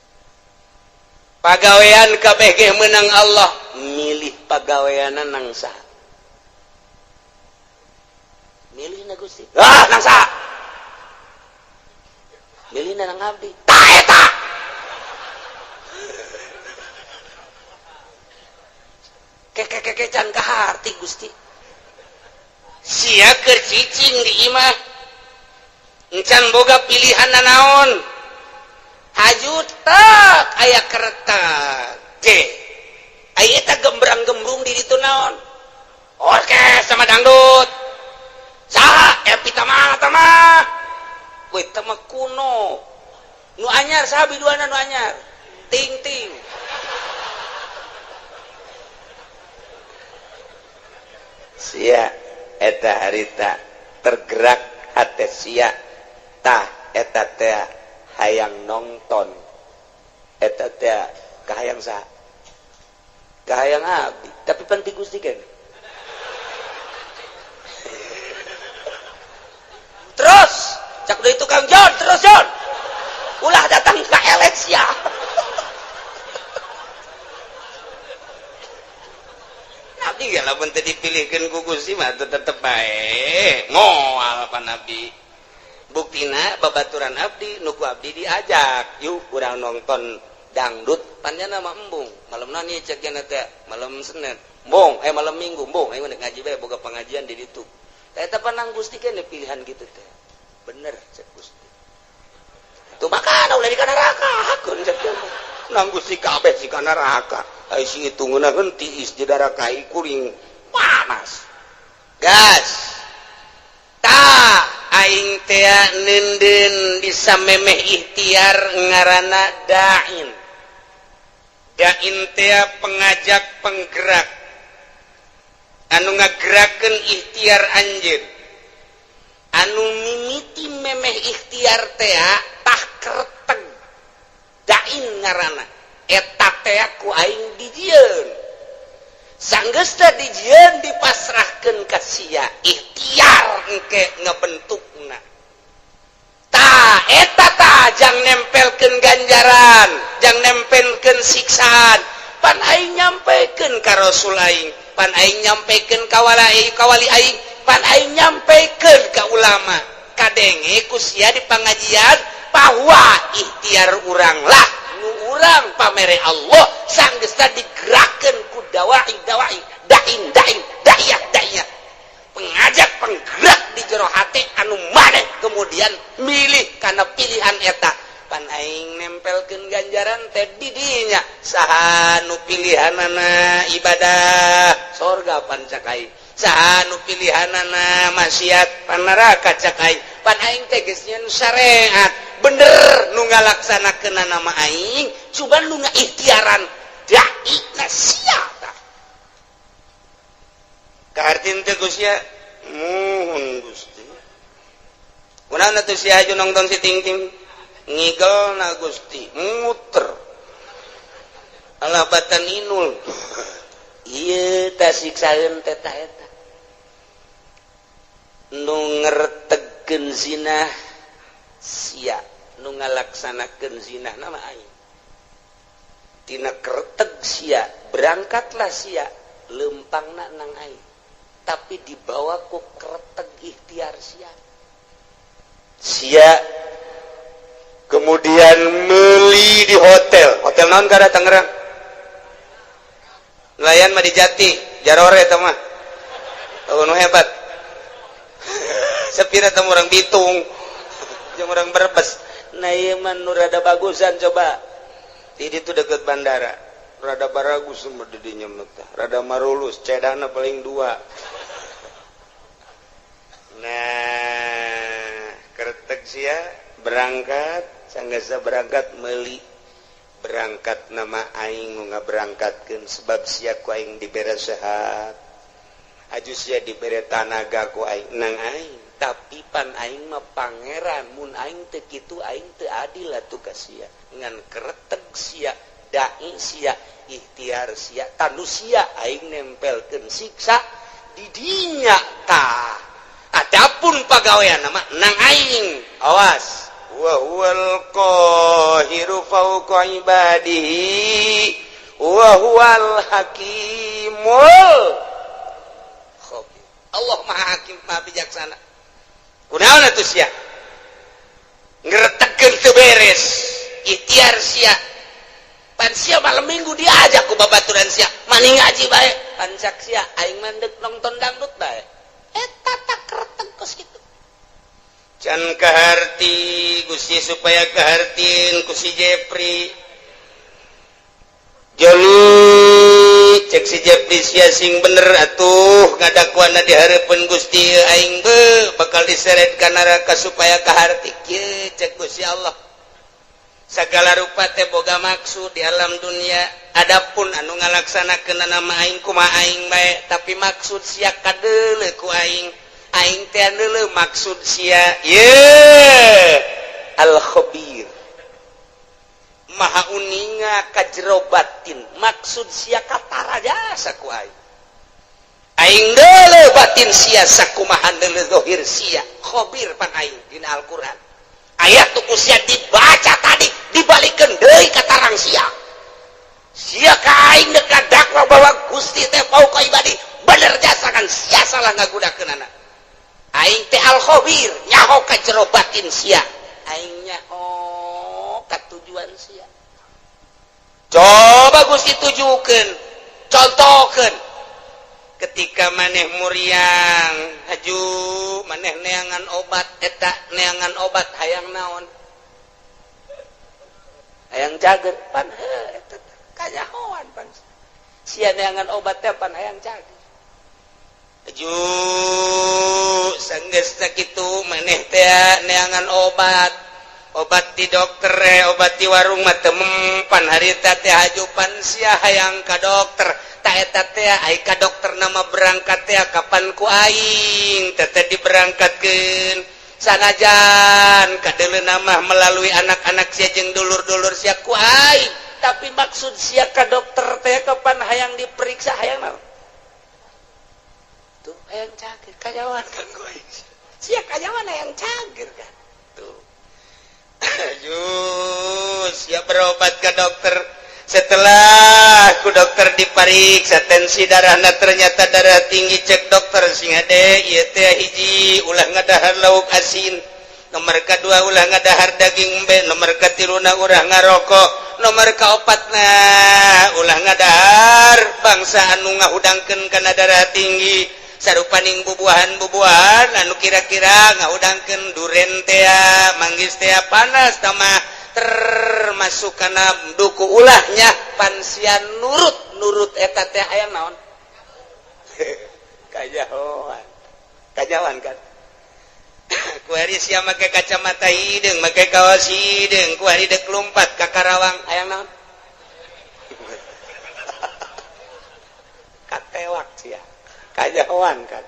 Pagawean kabeh ge meunang Allah, milih pagaweanna nang saha? Milih na Gusti. Ah, nang saha? Milih na nang abdi. Ta eta. Keke-keke can kaharti Gusti. Sia keur cicing di imah. Encan boga pilihan nanaon. Haju tak aya kereta. G. Aya eta gembrang-gembrung di ditu naon? Orkes sama dangdut. Saha Epi tama tama. Weh tama kuno. Nu anyar saha biduana nu anyar? Ting-ting. Sia eta harita tergerak hate sia tah eta teh hayang nongton. Eta teh kahayang saha? Kahayang abdi, tapi penting Gusti kan. Terus cak deui tukang John, terus John. Ulah datang ke Alexia. Nabi ge lamun teu dipilihkeun ku Gusti mah tetep bae. Moal pa Nabi. Buktina babaturan abdi nu ku abdi diajak, yuk urang nonton dangdut, panjana mah embung. Malam naon ieu cek nya teh? Malam Senin. Embung, malam Minggu embung, aing mah ngaji bae boga pengajian di ditu. Eta panang Gusti kene pilihan gitu teh. Bener cek Gusti. Tuh makana ulah di kana neraka hakun cek teh. Nang Gusti kabeh si kana neraka. Ai si itu ngeunaheun tiis di darah kai kuring panas. Gas. Ta aing teh neundeun bisa memeh ikhtiar ngaranna da'in. Da'in teh pengajak penggerak. Anu ngagerakeun ikhtiar anjeun. Anu mimiti memeh ikhtiar teh tah kerteg. Dain ngaranna. Eta teh ku aing dijieun. Sanggeusna dijieun dipasrahkeun ka sia ikhtiar engke ngabentukna. Tah eta tah jang nempelkeun ganjaran, jang nempelkeun siksaan. Pan aing nyampekeun ka Rasul aing. Pan aing nyampekeun ka wali, ka wali aing. Pan aing nyampekeun ka ulama. Kadenge ku sia di pengajian bahwa ikhtiar urang lah nu urang pamere Allah sanggeusna digerakkeun ku dawai dawai, dain dain, da'iyah da'iyah, pengajak penggerak di jero hati anu maneh kemudian milih karena pilihan eta. Pan aing nempelkeun ganjaran teh di dinya. Saha nu pilihanana ibadah, sorga pan cak aing. Saha nu pilihanana maksiat, pan neraka cak aing. Pan aing teh geus nyieun syariat bener, nu ngalaksanakeun nama aing, cuman nu ngaikhtiaran dai na sia tah. Kahartin teh ku sia? Muhun, Gusti. Kunaon atuh sia aju nonton si Ting Ting? Ngigel na Gusti, muter alah batan inul. Ieu tah siksaeun teh tah eta nu ngertegkeun zina sia, nu ngalaksanakeun zina nama aing. Tina kerteg sia berangkatlah sia, lempangna nang aing, tapi dibawa ku kerteg ikhtiar sia. Sia kemudian meli di hotel. Hotel naon kada Tangerang? Nelayan mah di Jati Jarore eta mah. Tahu nu hebat sepira teh orang Bitung jeung orang Brebes. Nah, ieu mah nu rada bagusan. Coba di ditu deket bandara, rada baragus mah di dinya mah teh, rada marulus, cedana paling dua. Nah, kertek sia berangkat, sanggasa berangkat meli. Berangkat nama aing nu ngaberangkatkeun, sebab sia ku aing dibere sehat, aju sia dibere tanaga ku aing nang aing. Tapi pan aing mah pangeran, mun aing teu kitu aing teu adil atuh ka sia. Ngan kereteg sia, dai sia, ikhtiar sia, tanu sia aing nempelkeun siksa di dinya tah. Adapun pagawean nama nang aing, awas. Wa huwal qahiru fawqa ibadihi wa huwal hakimul khabir. Allah Maha Hakim, Maha Bijaksana. Kunaon atuh sia ngeretegkeun teu beres ikhtiar sia? Pan sia malam Minggu diajak ku babaturan sia, maning ngaji bae. Pan cak sia, aing mah deuk nonton dangdut bae. Eta tak kereteg kos kitu. Can kaharti Gusti, supaya kahartin ku si Jepri Joni. Cek si Jepri, sia sing bener atuh ngadakuana di hareupeun Gusti, aing be bakal diseret ka neraka. Supaya kaharti kieu, cek Gusti Allah, segala rupa teh boga maksud di alam dunia. Adapun anu ngalaksanakeun nama aing, kumaha aing bae, tapi maksud sia kadeuleu ku aing. Aing teh deuleu maksud sia. Ye al khabir, maha uninga ka jero batin. Maksud sia katara jasa ku aing. Aing deuleu batin sia sakumaha deuleu zahir sia. Khabir pan aing. Dina Al-Qur'an ayat tuh ku sia dibaca tadi, dibalikeun deui ka tarang sia. Sia ka aing deuk dakwa bahwa Gusti teh fauqa ibadi, bener jasa kan sia salah ngagunakeunana. Aing teh al khabir, nyaho ka jero batin sia, aing nyaho ka tujuan sia. Coba Gusti tujukeun, contohkeun ketika maneh muriang haju, maneh neangan obat. Eta neangan obat hayang naon? Hayang cager. Pan heuh, eta kanyahoan pan sia neangan obat teh pan hayang cager. Aju sanggeus sakitu maneh teh neangan obat, obat di dokter, obat di warung mah teu mempan harita teh. Haju pan sia hayang ka dokter. Ta eta teh ai ka dokter nama berangkat teh kapan ku aing teh teh diberangkatkeun, sanajan kadeuleu nama melalui anak-anak sia jeung dulur-dulur sia ku aing. Tapi maksud sia ka dokter teh kapan hayang diperiksa, hayang naon tuh? Hayang cager. Kanyahoan kan ku aing sia kanyahoan hayang cager kan tuh. Aduh, siap berobat ke dokter. Setelah ku dokter dipariksa tensi darahna ternyata darah tinggi, cek dokter sing hade ieu teh hiji ulah ngadahar lauk asin, nomor kedua ulah ngadahar daging embe, nomor katiluna ulah ngarokok, nomor kaopatna ulah ngadahar bangsa anu ngahudangkeun kana darah tinggi, sarupaning bubuahan-bubuahan anu kira-kira ngahudangkeun duren tea, manggis tea, panas tamah termasuk karena duku ulahnya. Pan sia nurut nurut eta teh aya naon kajahoan kajawan kan. Kuari sia make kacamata hideung, make kaos hideung, kuari dek lompat ka Karawang aya naon katewak sia kajahoan kan.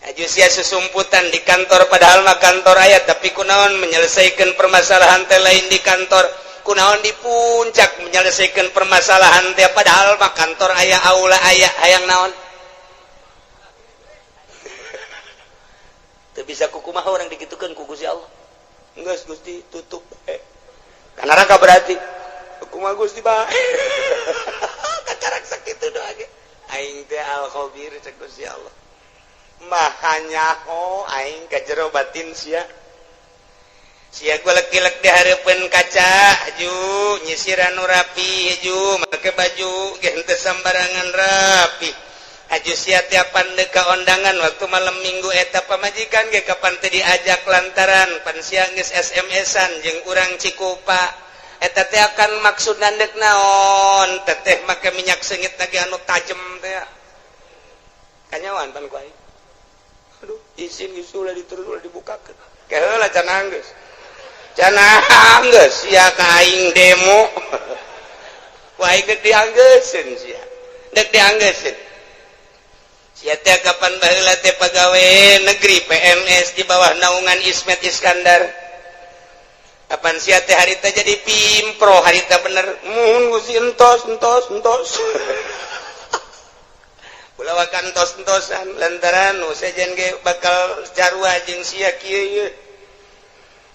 Aju sia susumputan di kantor, padahal mah kantor aya, tapi kunaon menyelesaikan permasalahan teh lain di kantor, kunaon di puncak menyelesaikan permasalahan teh, padahal mah kantor aya, aula aya, hayang naon. Teu bisa kukumaha orang dikitukeun ku Gusti Allah. Geus Gusti tutup ka neraka berarti kumaha Gusti bae. Kakarak sakitu doa ge aing teh al khabir cek Gusti Allah. Maha nyaho aing ka jero batin sia. Sia golek-golek di hareupeun kaca ju nyisiran nu rapi ju make baju ge henteu sambarangan rapi. Aju sia tiapan deuk ka ondangan waktu malam minggu eta pamajikan ge kapan teu diajak lantaran pan sia geus SMS-an jeung urang Cikupa. Eta teh akan maksud nandek naon teteh make minyak seungit lagi anu tajem teh. Kanyawan pan ku aing. Aduh, izin geus ulah diterus ulah dibukakeun. Keheula can geus. Can geus sia ka aing demo. Ku aing dek dianggeuseun sia. Dek dianggeuseun. Sia teh kapan baheula teh pagawe negeri PNS di bawah naungan Ismet Iskandar. Kapan sia teh harita jadi pimpro harita bener. Mun Gusti entos entos entos. Ulawakan tos-tosan lantaran nu sejen ge bakal carua jeung sia kieu ieu.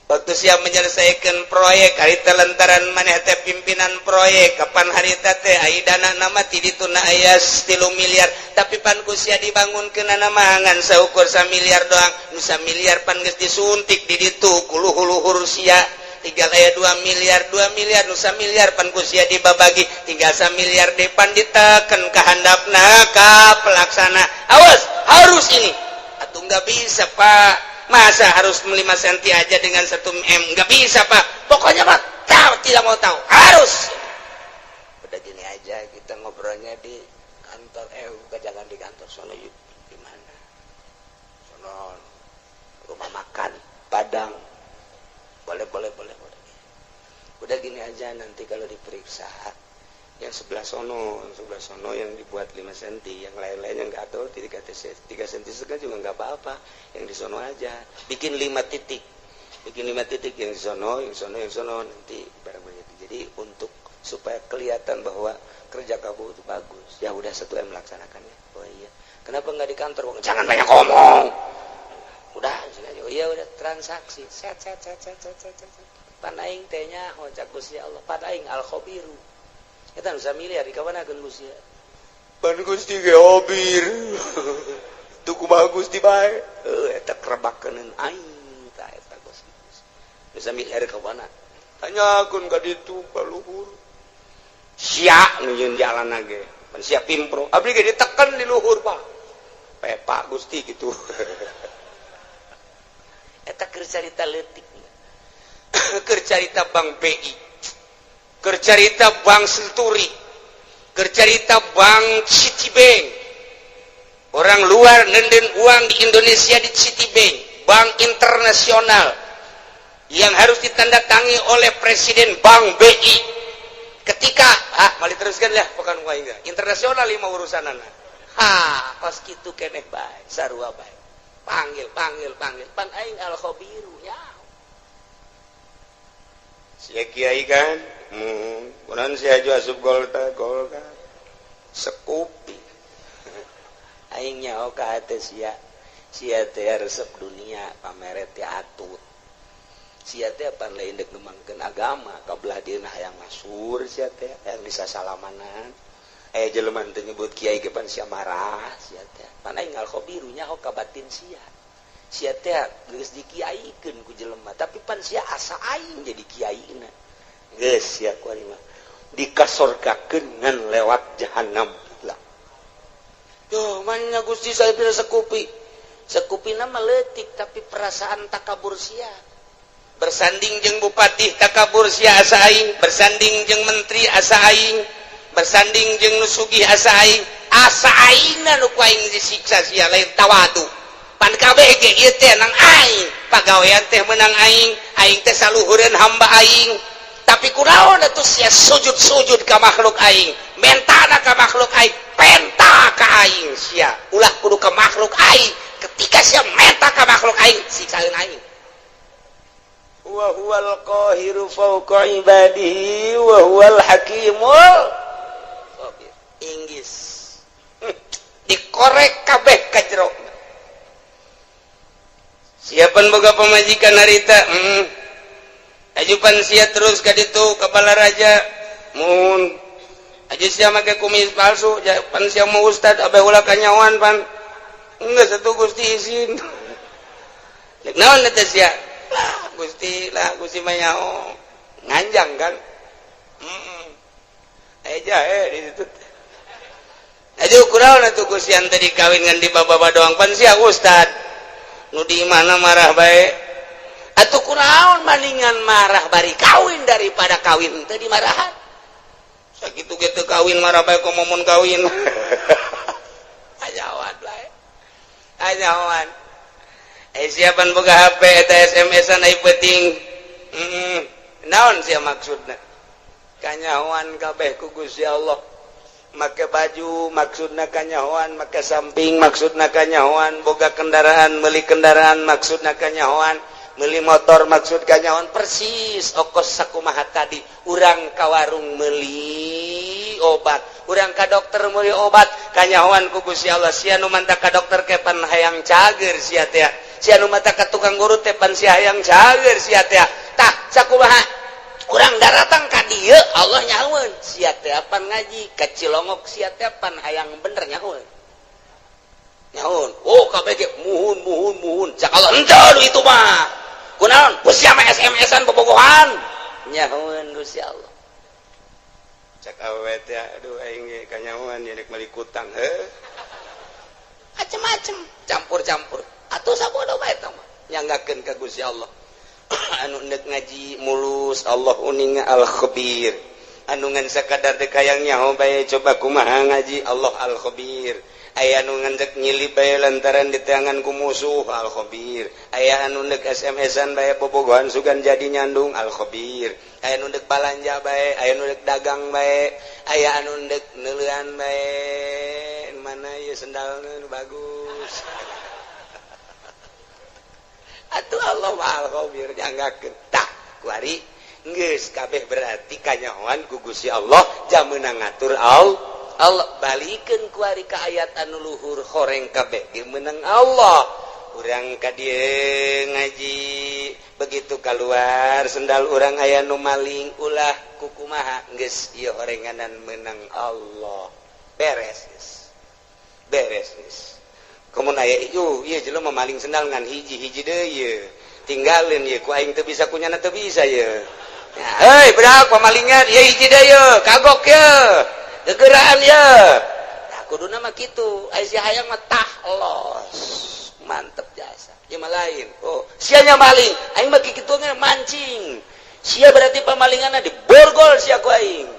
Waktu sia menyelesaikan proyek harita lantaran maneh teh pimpinan proyek kapan harita teh ai dana nama ti dituna aya 3 miliar tapi pan ku sia dibangunkeunana mah ngan saukur 1 miliar doang, nu 1 miliar pan geus disuntik di ditu ku luhur-luhur sia. Tinggal aya 2 miliar, 2 miliar nu 1 miliar pan ku sia dibabagi tinggal 1 miliar depan diteken ka handapna ka pelaksana. Awas harus ini atau nggak bisa Pak, masa harus 5 cm aja dengan 1 m, nggak bisa Pak, pokoknya Pak tahu tidak mau tahu harus. Udah gini aja kita ngobrolnya di kantor, bukan jangan di kantor sono yuk, di mana sono rumah makan Padang. Boleh boleh boleh boleh. Udah gini aja nanti kalau diperiksa yang sebelah sono yang dibuat 5 cm, yang lain-lainnya nggak tahu 3 cm setengah juga nggak apa-apa, yang di sono aja bikin 5 titik, bikin 5 titik yang di sono, yang sono, yang sono nanti barang begitu. Jadi untuk supaya kelihatan bahwa kerja kamu itu bagus. Ya udah 1 M melaksanakannya. Oh iya, kenapa nggak di kantor? Jangan banyak ngomong. Udah, oh iya udah transaksi. Set set set set set set. Pan aing teh nyaho cak Gusti Allah, pan aing al khabiru. Eta nu miliar di kawana keun Gusti. Pan Gusti ge hobir. Tuh kumaha Gusti bae. Heuh eta kerebakeun aing tah eta Gusti. Nu miliar ka mana? Tanyakeun ka ditu ka luhur. Sia nu jeung jalan ge. Pan sia pimpro. Abdi ge diteken di luhur, Pak. Pepa Gusti gitu. Eta keur carita leutik. Keur carita Bank BI, keur carita Bank Senturi, keur carita Bank Citibank. Orang luar nenden uang di Indonesia di Citibank, bank internasional yang harus ditandatangi oleh Presiden Bank BI. Ketika ah mali teruskan lah bukan gua internasional lima urusanana. Ha, kos kitu keneh bae, sarua bae. Panggil, panggil, panggil. Pan aing al khabiru nya. Sia kiai kan, kunaon sia aju asup golkar, golkar. Sekupi. Aing nyaho ka hate sia. Sia teh resep dunia, pamere teh atut. Sia teh pan lain dek ngembangkeun agama, ka belah dieuna hayang masyhur sia teh, hayang bisa salamanan. Eh, jelema teu nyebut kiai ge pan sia marah sia teh. Pan aing al khabiru, nyaho ka batin sia. Sia teh geus dikiaikeun ku jelema, tapi pan sia asa aing jadi kiaina. Geus sia ku mah dikasorgakeun ngan lewat jahanam lah. Yo, mana Gusti, saya bisa sekupi. Sekupina meletik, tapi perasaan takabur sia. Bersanding jeung bupati takabur sia asa aing, bersanding jeung menteri asa aing, bersanding jeung nu sugih asa aing, asa aingna nu ku aing disiksa sia, lain tawadu. Pan kabeh ge ieu teh nang aing, pagawean teh menang aing, aing teh saluhureun hamba aing. Tapi kunaon atuh sia sujud-sujud ka makhluk aing, mentana ka makhluk aing, penta ka aing sia. Ulah kudu ka makhluk aing. Ketika sia menta ka makhluk aing, siksaeun aing. Wa huwal qahiru fawqa ibadihi wa huwal hakimul khabir. Inggris dikorek kabeh ka jero. Siapan boga pamajikan harita. Ajupan sia terus ka ditu ka Balaraja mun aju sia make kumis palsu pan sia mau ustad abeh ulah kanyawan pan enggak satu Gusti izin. Naon eta sia lah Gusti, lah Gusti mah nyaho nganjang kan. Aya jahe di situ. Aju kunaon atuh Gusti tadi kawin ngan di baba doang, pan sia ustad nu di mana marah bae atuh. Kunaon maningan marah bari kawin daripada kawin teu dimarahan? Sakitu ge teu kawin marah bae, komo mun kawin. Ajawan bae, ajawan. Eh, siapan boga HP eta SMS-an ai penting. Naon sia maksudna? Kanyahoan kabeh ku Gusti Allah. Make baju maksudna kanyahoan, make samping maksudna kanyahoan, boga kendaraan, meuli kendaraan maksudna kanyahoan, meuli motor maksud kanyahoan. Persis okos sakumaha tadi, urang ka warung meuli obat, urang ka dokter meuli obat, kanyahoan ku Gusti Allah. Sia nu manta ka dokter kepan hayang cager sia teh, sia nu manta ka tukang urut teh pan sia hayang cager sia teh. Tah, sakumaha urang daratang ka dieu, Allah nyahoeun sia teh pan ngaji ka Cilongok, sia teh pan hayang bener, nyahoeun, nyahoeun. Oh, kabeh ge muhun muhun muhun. Cak Allah, henteu itu mah. Kunaon sia mah SMS-an bobogohan? Nyahoeun Gusti Allah. Cak awewe teh, aduh, aing ge kanyahoan nya rek meuli kutang heuh. Macem-macem, campur-campur atuh, sabodo bae eta mah nyanggakeun ka Gusti Allah. Anu ndek ngaji mulus, Allah uninga, al khabir. Anu ngan sakadar dek hayang nyaho bae, coba kumaha ngaji, Allah al khabir. Aya anu ngan dek nyilip bae lantaran diteangan ku musuh, al khabir. Aya anu ndek SMS-an bae, bobogohan sugan jadi nyandung, al khabir. Aya anu ndek balanja bae, aya anu ndek dagang bae, aya anu ndek neuleuan bae, mana ieu sendalna nu bagus. Atuh Allah al khabir, nyanggakeun. Tah, kuari geus kabeh berarti kanyahoan ku Gusti Allah, jam meunang ngatur Allah. Allah balikeun kuari ka ayat anu luhur, horeng kabeh ge meunang Allah. Urang ka dieu ngaji, begitu keluar sendal urang aya nu maling, ulah kukumaha, geus ieu horenganan menang Allah, beres geus, beres geus. Komun aya ieu ieu jelema maling sendal ngan hiji hiji deui ieu tinggalin ieu ku aing teu bisa, kunyana teu bisa ieu. Hei budak, pamalingan ieu hiji deui ieu, kagok ye, gegeraan ye. Tah, kuduna mah kitu. Aya si hayang mah tah los mantep jasa ieu mah lain. Oh, sia nya maling, aing mah kitu mancing sia, berarti pamalinganna diborgol sia ku aing.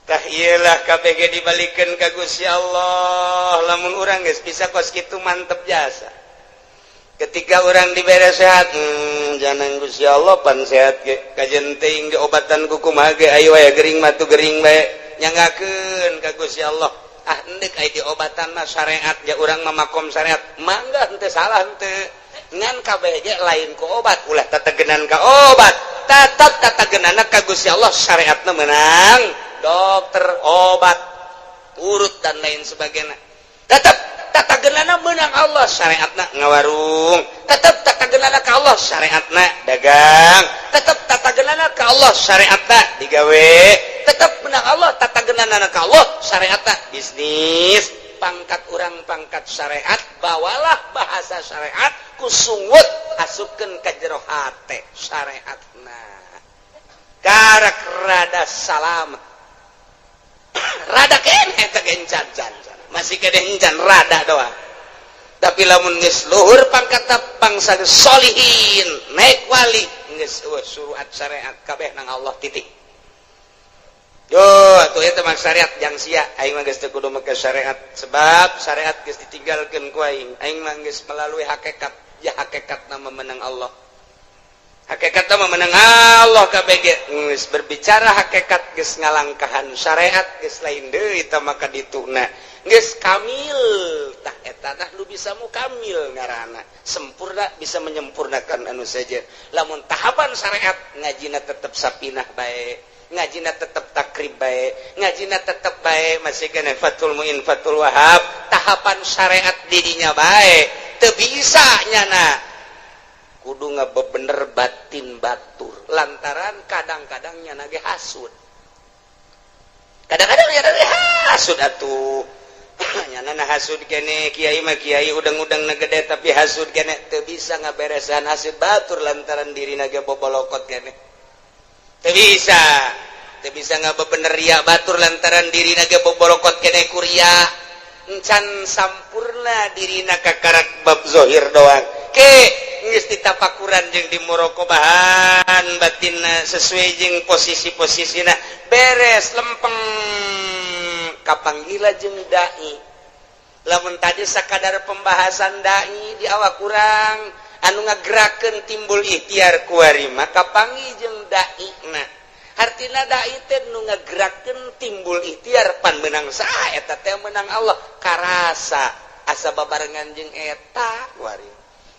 Tah, iyalah KBG dibalikan ka Gusti Allah. Lamun urang geus bisa kos kitu, mantep jasa. Ketika orang dibere sehat, jangan Gusti Allah pan sehat ge kajen teuing diobatan ku kumaha ge, ayo aya gering mah gering bae, nyanggakeun ka Gusti Allah. Ah, endek aya diobatan mah syariat ya, urang mah makom syariat, mangga, henteu salah henteu. Ngan kabeh ge lain ku obat, ulah tetegenan ka obat, tetep tetegenana ka Gusti Allah. Syariatna menang dokter, obat urut dan lain sebagainya, tetap tatagenana menang. menang Allah syariatna ngawarung, tetep tatageunana ka Allah syariatna dagang, tetep tatageunana ka Allah syariatna digawe, tetep menang Allah tatageunana ka Allah syariatna bisnis. Pangkat urang pangkat syariat, bawalah bahasa syariat ku sungut, asupkeun ka jero hate syariatna, karak rada salamet, rada keneh teh encan can, masih keneh encan, rada doang. Tapi lamun geus luhur pangkat, bangsa solihin, naik wali, geus suruhat syariat kabeh nang Allah, titik. Yo, atuh eta mah syariat jang sia. Aing mah geus teu kudu make syariat, sebab syariat geus ditinggalkeun ku aing. Aing mah geus melalui hakikat. Ya, hakikat nama menang Allah. Hakikat nama menang Allah kabeh ge. Geus berbicara hakikat, geus ngalangkahan syariat, geus lain deui tah, maka dituna. Geus kamil tah, eta tah nu bisa mukamil ngaranna. Sempurna, bisa menyempurnakan anu saja. Lamun tahapan syariat, ngajina tetep sapinah bae, ngajina tetep takrib bae, ngajina tetep bae, masih kena Fathul Muin, Fathul Wahab, tahapan syariat didinya bae teu bisa. Nyana kudu ngabebener batin batur, lantaran kadang-kadang nyana ge hasud, kadang-kadang nyana ge hasud atuh. Nyana na hasud kene, kiai mah kiai udang-udang na gede, tapi hasud kene, teu bisa ngaberesan hasud batur lantaran dirina ge bobolokot kene. Teu bisa, teu bisa ngabebener ria batur lantaran dirina ge bobolokot kene ku ria. Encan sampurna dirina, kakarak bab zohir doang. Ke geus ditapakuran jeung dimuroqobahan batinna sesuai jeung posisi-posisina, beres, lempeng, kapanggila jeung dai. Lamun tadi sakadar pembahasan dai di awak kurang anu ngagerakeun timbul ikhtiar kuari, maka panggih jeung dai. Nah, hartina dai teh nu ngagerakeun timbul ikhtiar. Pan menang saha eta teh? Menang Allah. Karasa asa babarengan jeung eta kuari,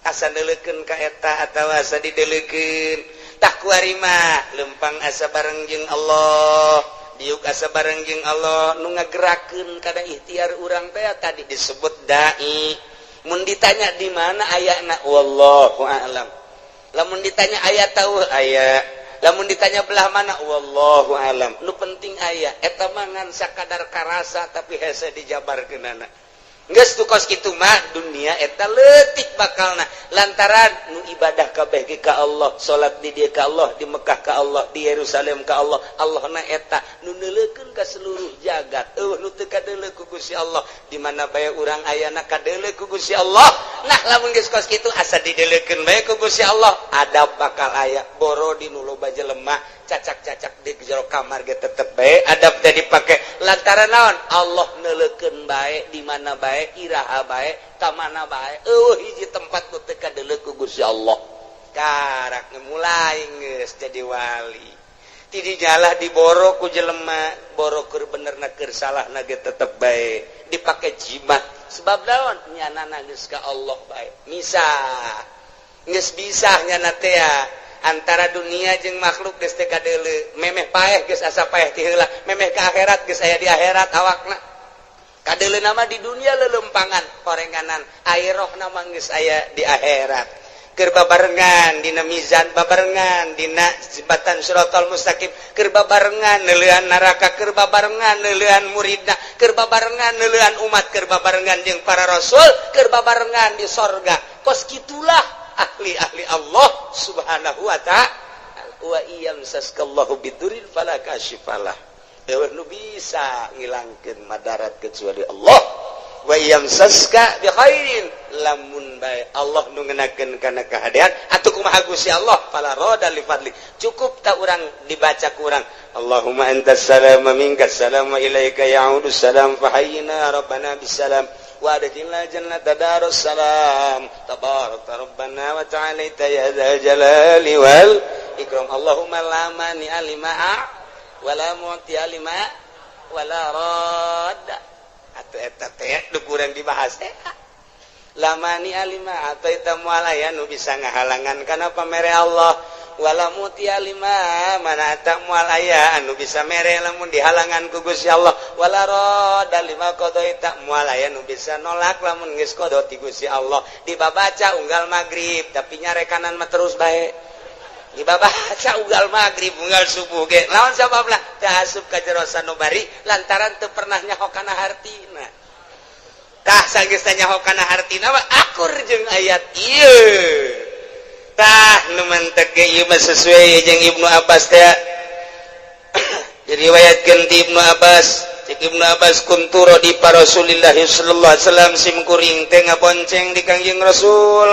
asa neuleukeun ka eta atawa asa dideulekeun. Tah, kuari mah lempang asa bareng jeung Allah, diuk asa bareng jeung Allah. Nu ngagerakeun kada ikhtiar urang teh tadi disebut dai. Mun ditanya di mana ayana, wallahu a'lam. Lamun ditanya aya tahu aya, lamun ditanya belah mana, wallahu a'lam. Nu penting aya. Eta mah ngan sakadar karasa, tapi hese dijabarkeunana. Geus tu kos kitu mah dunia eta leutik bakalna, lantaran nu ibadah kabeh ge ka Allah, salat di dieu ka Allah, di Mekah ka Allah, di Yerusalem ka Allah. Allah na eta nu neuleukeun ka seluruh jagat, euweuh nu teu kadeuleu ku Gusti Allah. Di mana bae urang ayana, kadeuleu ku Gusti Allah. Nah, lamun geus kos kitu, asa dideuleukeun bae ku Gusti Allah, adab bakal aya. Boro di nu loba jelema, cacak-cacak di jero kamar ge tetep bae adab teh dipake, lantaran naon? Allah neuleukeun bae, di mana bae, iraha bae, ka mana bae, euweuh hiji tempat nu teu kadeuleu ku Gusti Allah. Karak mulai geus jadi wali, tidinya lah diboro ku jelema, boro keur bener na keur salah na ge tetep bae dipake jimat. Sebab naon? Nyana geus ka Allah bae, misah geus bisa nyana teh antara dunia jeung makhluk geus teu kadeuleu. Memeh paeh geus asa paeh ti heula, memeh ka akhirat geus aya di akhirat awakna. Kadeuleu nama di dunia lelempangan horenganan, air rohna mah geus aya di akhirat, keur babarengan dina mizan, babarengan dina jembatan Siratal Mustaqim, keur babarengan neuleuan neraka, keur babarengan neuleuan muridna, keur babarengan neuleuan umat, keur babarengan jeung para rasul, keur babarengan di sorga. Kos kitulah ahli-ahli Allah Subhanahu wa ta'ala. Wa iyamsaskallahu bidurrin fala kasyifalah, euweuh nu bisa ngilangkeun madarat kecuali Allah. Wa yamsaska bi khairin, lamun bae Allah nu ngenakeun kana kahadean atuh kumaha Gusti Allah, fala radda li fadli. Cukup tak urang dibaca ku urang, Allahumma antas salam, minkas salam, wa ilaika ya'udu salam, fahayyina rabbana bisalam wa adkhilna jannata darus salam, tabarakta rabbana wa ta'alaita ya dzal jalali wal ikram. Allahumma la mani'a lima wala mu'tiya lima wala radda. Atau eta teh nu kurang dibahas teh, la mani'a lima a'thaita, moal aya nu bisa ngahalangan kana pamere Allah, wala mu'tiya lima mana'ta, moal aya anu bisa mere lamun dihalangan ku Gusti Allah. Wala radda lima qadaita, moal aya nu bisa nolak lamun geus qada ti Gusti Allah. Dibabaca unggal magrib, tapi nyarekanan mah terus bae. Dibabaca unggal magrib, unggal subuh ge. Lawan sababna teu asup ka jero sanubari lantaran teu pernah nyaho kana hartina. Tah, sanggeus nyaho kana hartina mah akur jeung ayat ieu. Tah, nu mantek ge ieu mah sesuai jeung Ibnu Abbas teh. Diriwayatkeun ti Ibnu Abbas, cek Ibnu Abbas, kuntu radifa Rasulillah sallallahu alaihi wasallam, sim kuring teh ngabonceng di Kangjeng Rasul.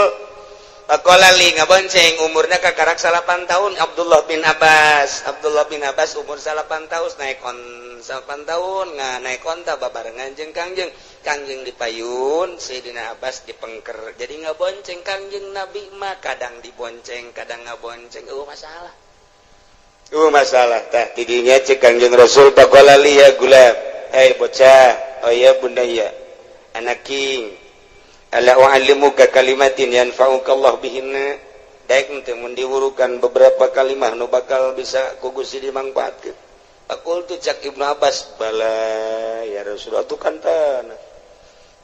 Faqala li, ngabonceng umurna kakarak 9 tahun Abdullah bin Abbas. Abdullah bin Abbas umur 9 tahun, naik on 9 tahun nga naik onta babarengan jeung Kangjeng. Kangjeng dipayun, Sayyidina Abbas dipengker. Jadi ngabonceng Kangjeng Nabi mah kadang dibonceng, kadang ngabonceng, euweuh masalah. Euweuh masalah. Tah, tidinya cek Kangjeng Rasul, faqala li ya gulam, hey bocah, oh ya bunayya, anak king, ala u'allimuka kalimatin yanfa'uka Allah bihinna, daek teu mun diwurukan beberapa kalimah nu bakal bisa ku Gusti dimangfaatkeun? Faqultu, cak Ibnu Abbas, bala ya Rasulullah, tu kan tanah.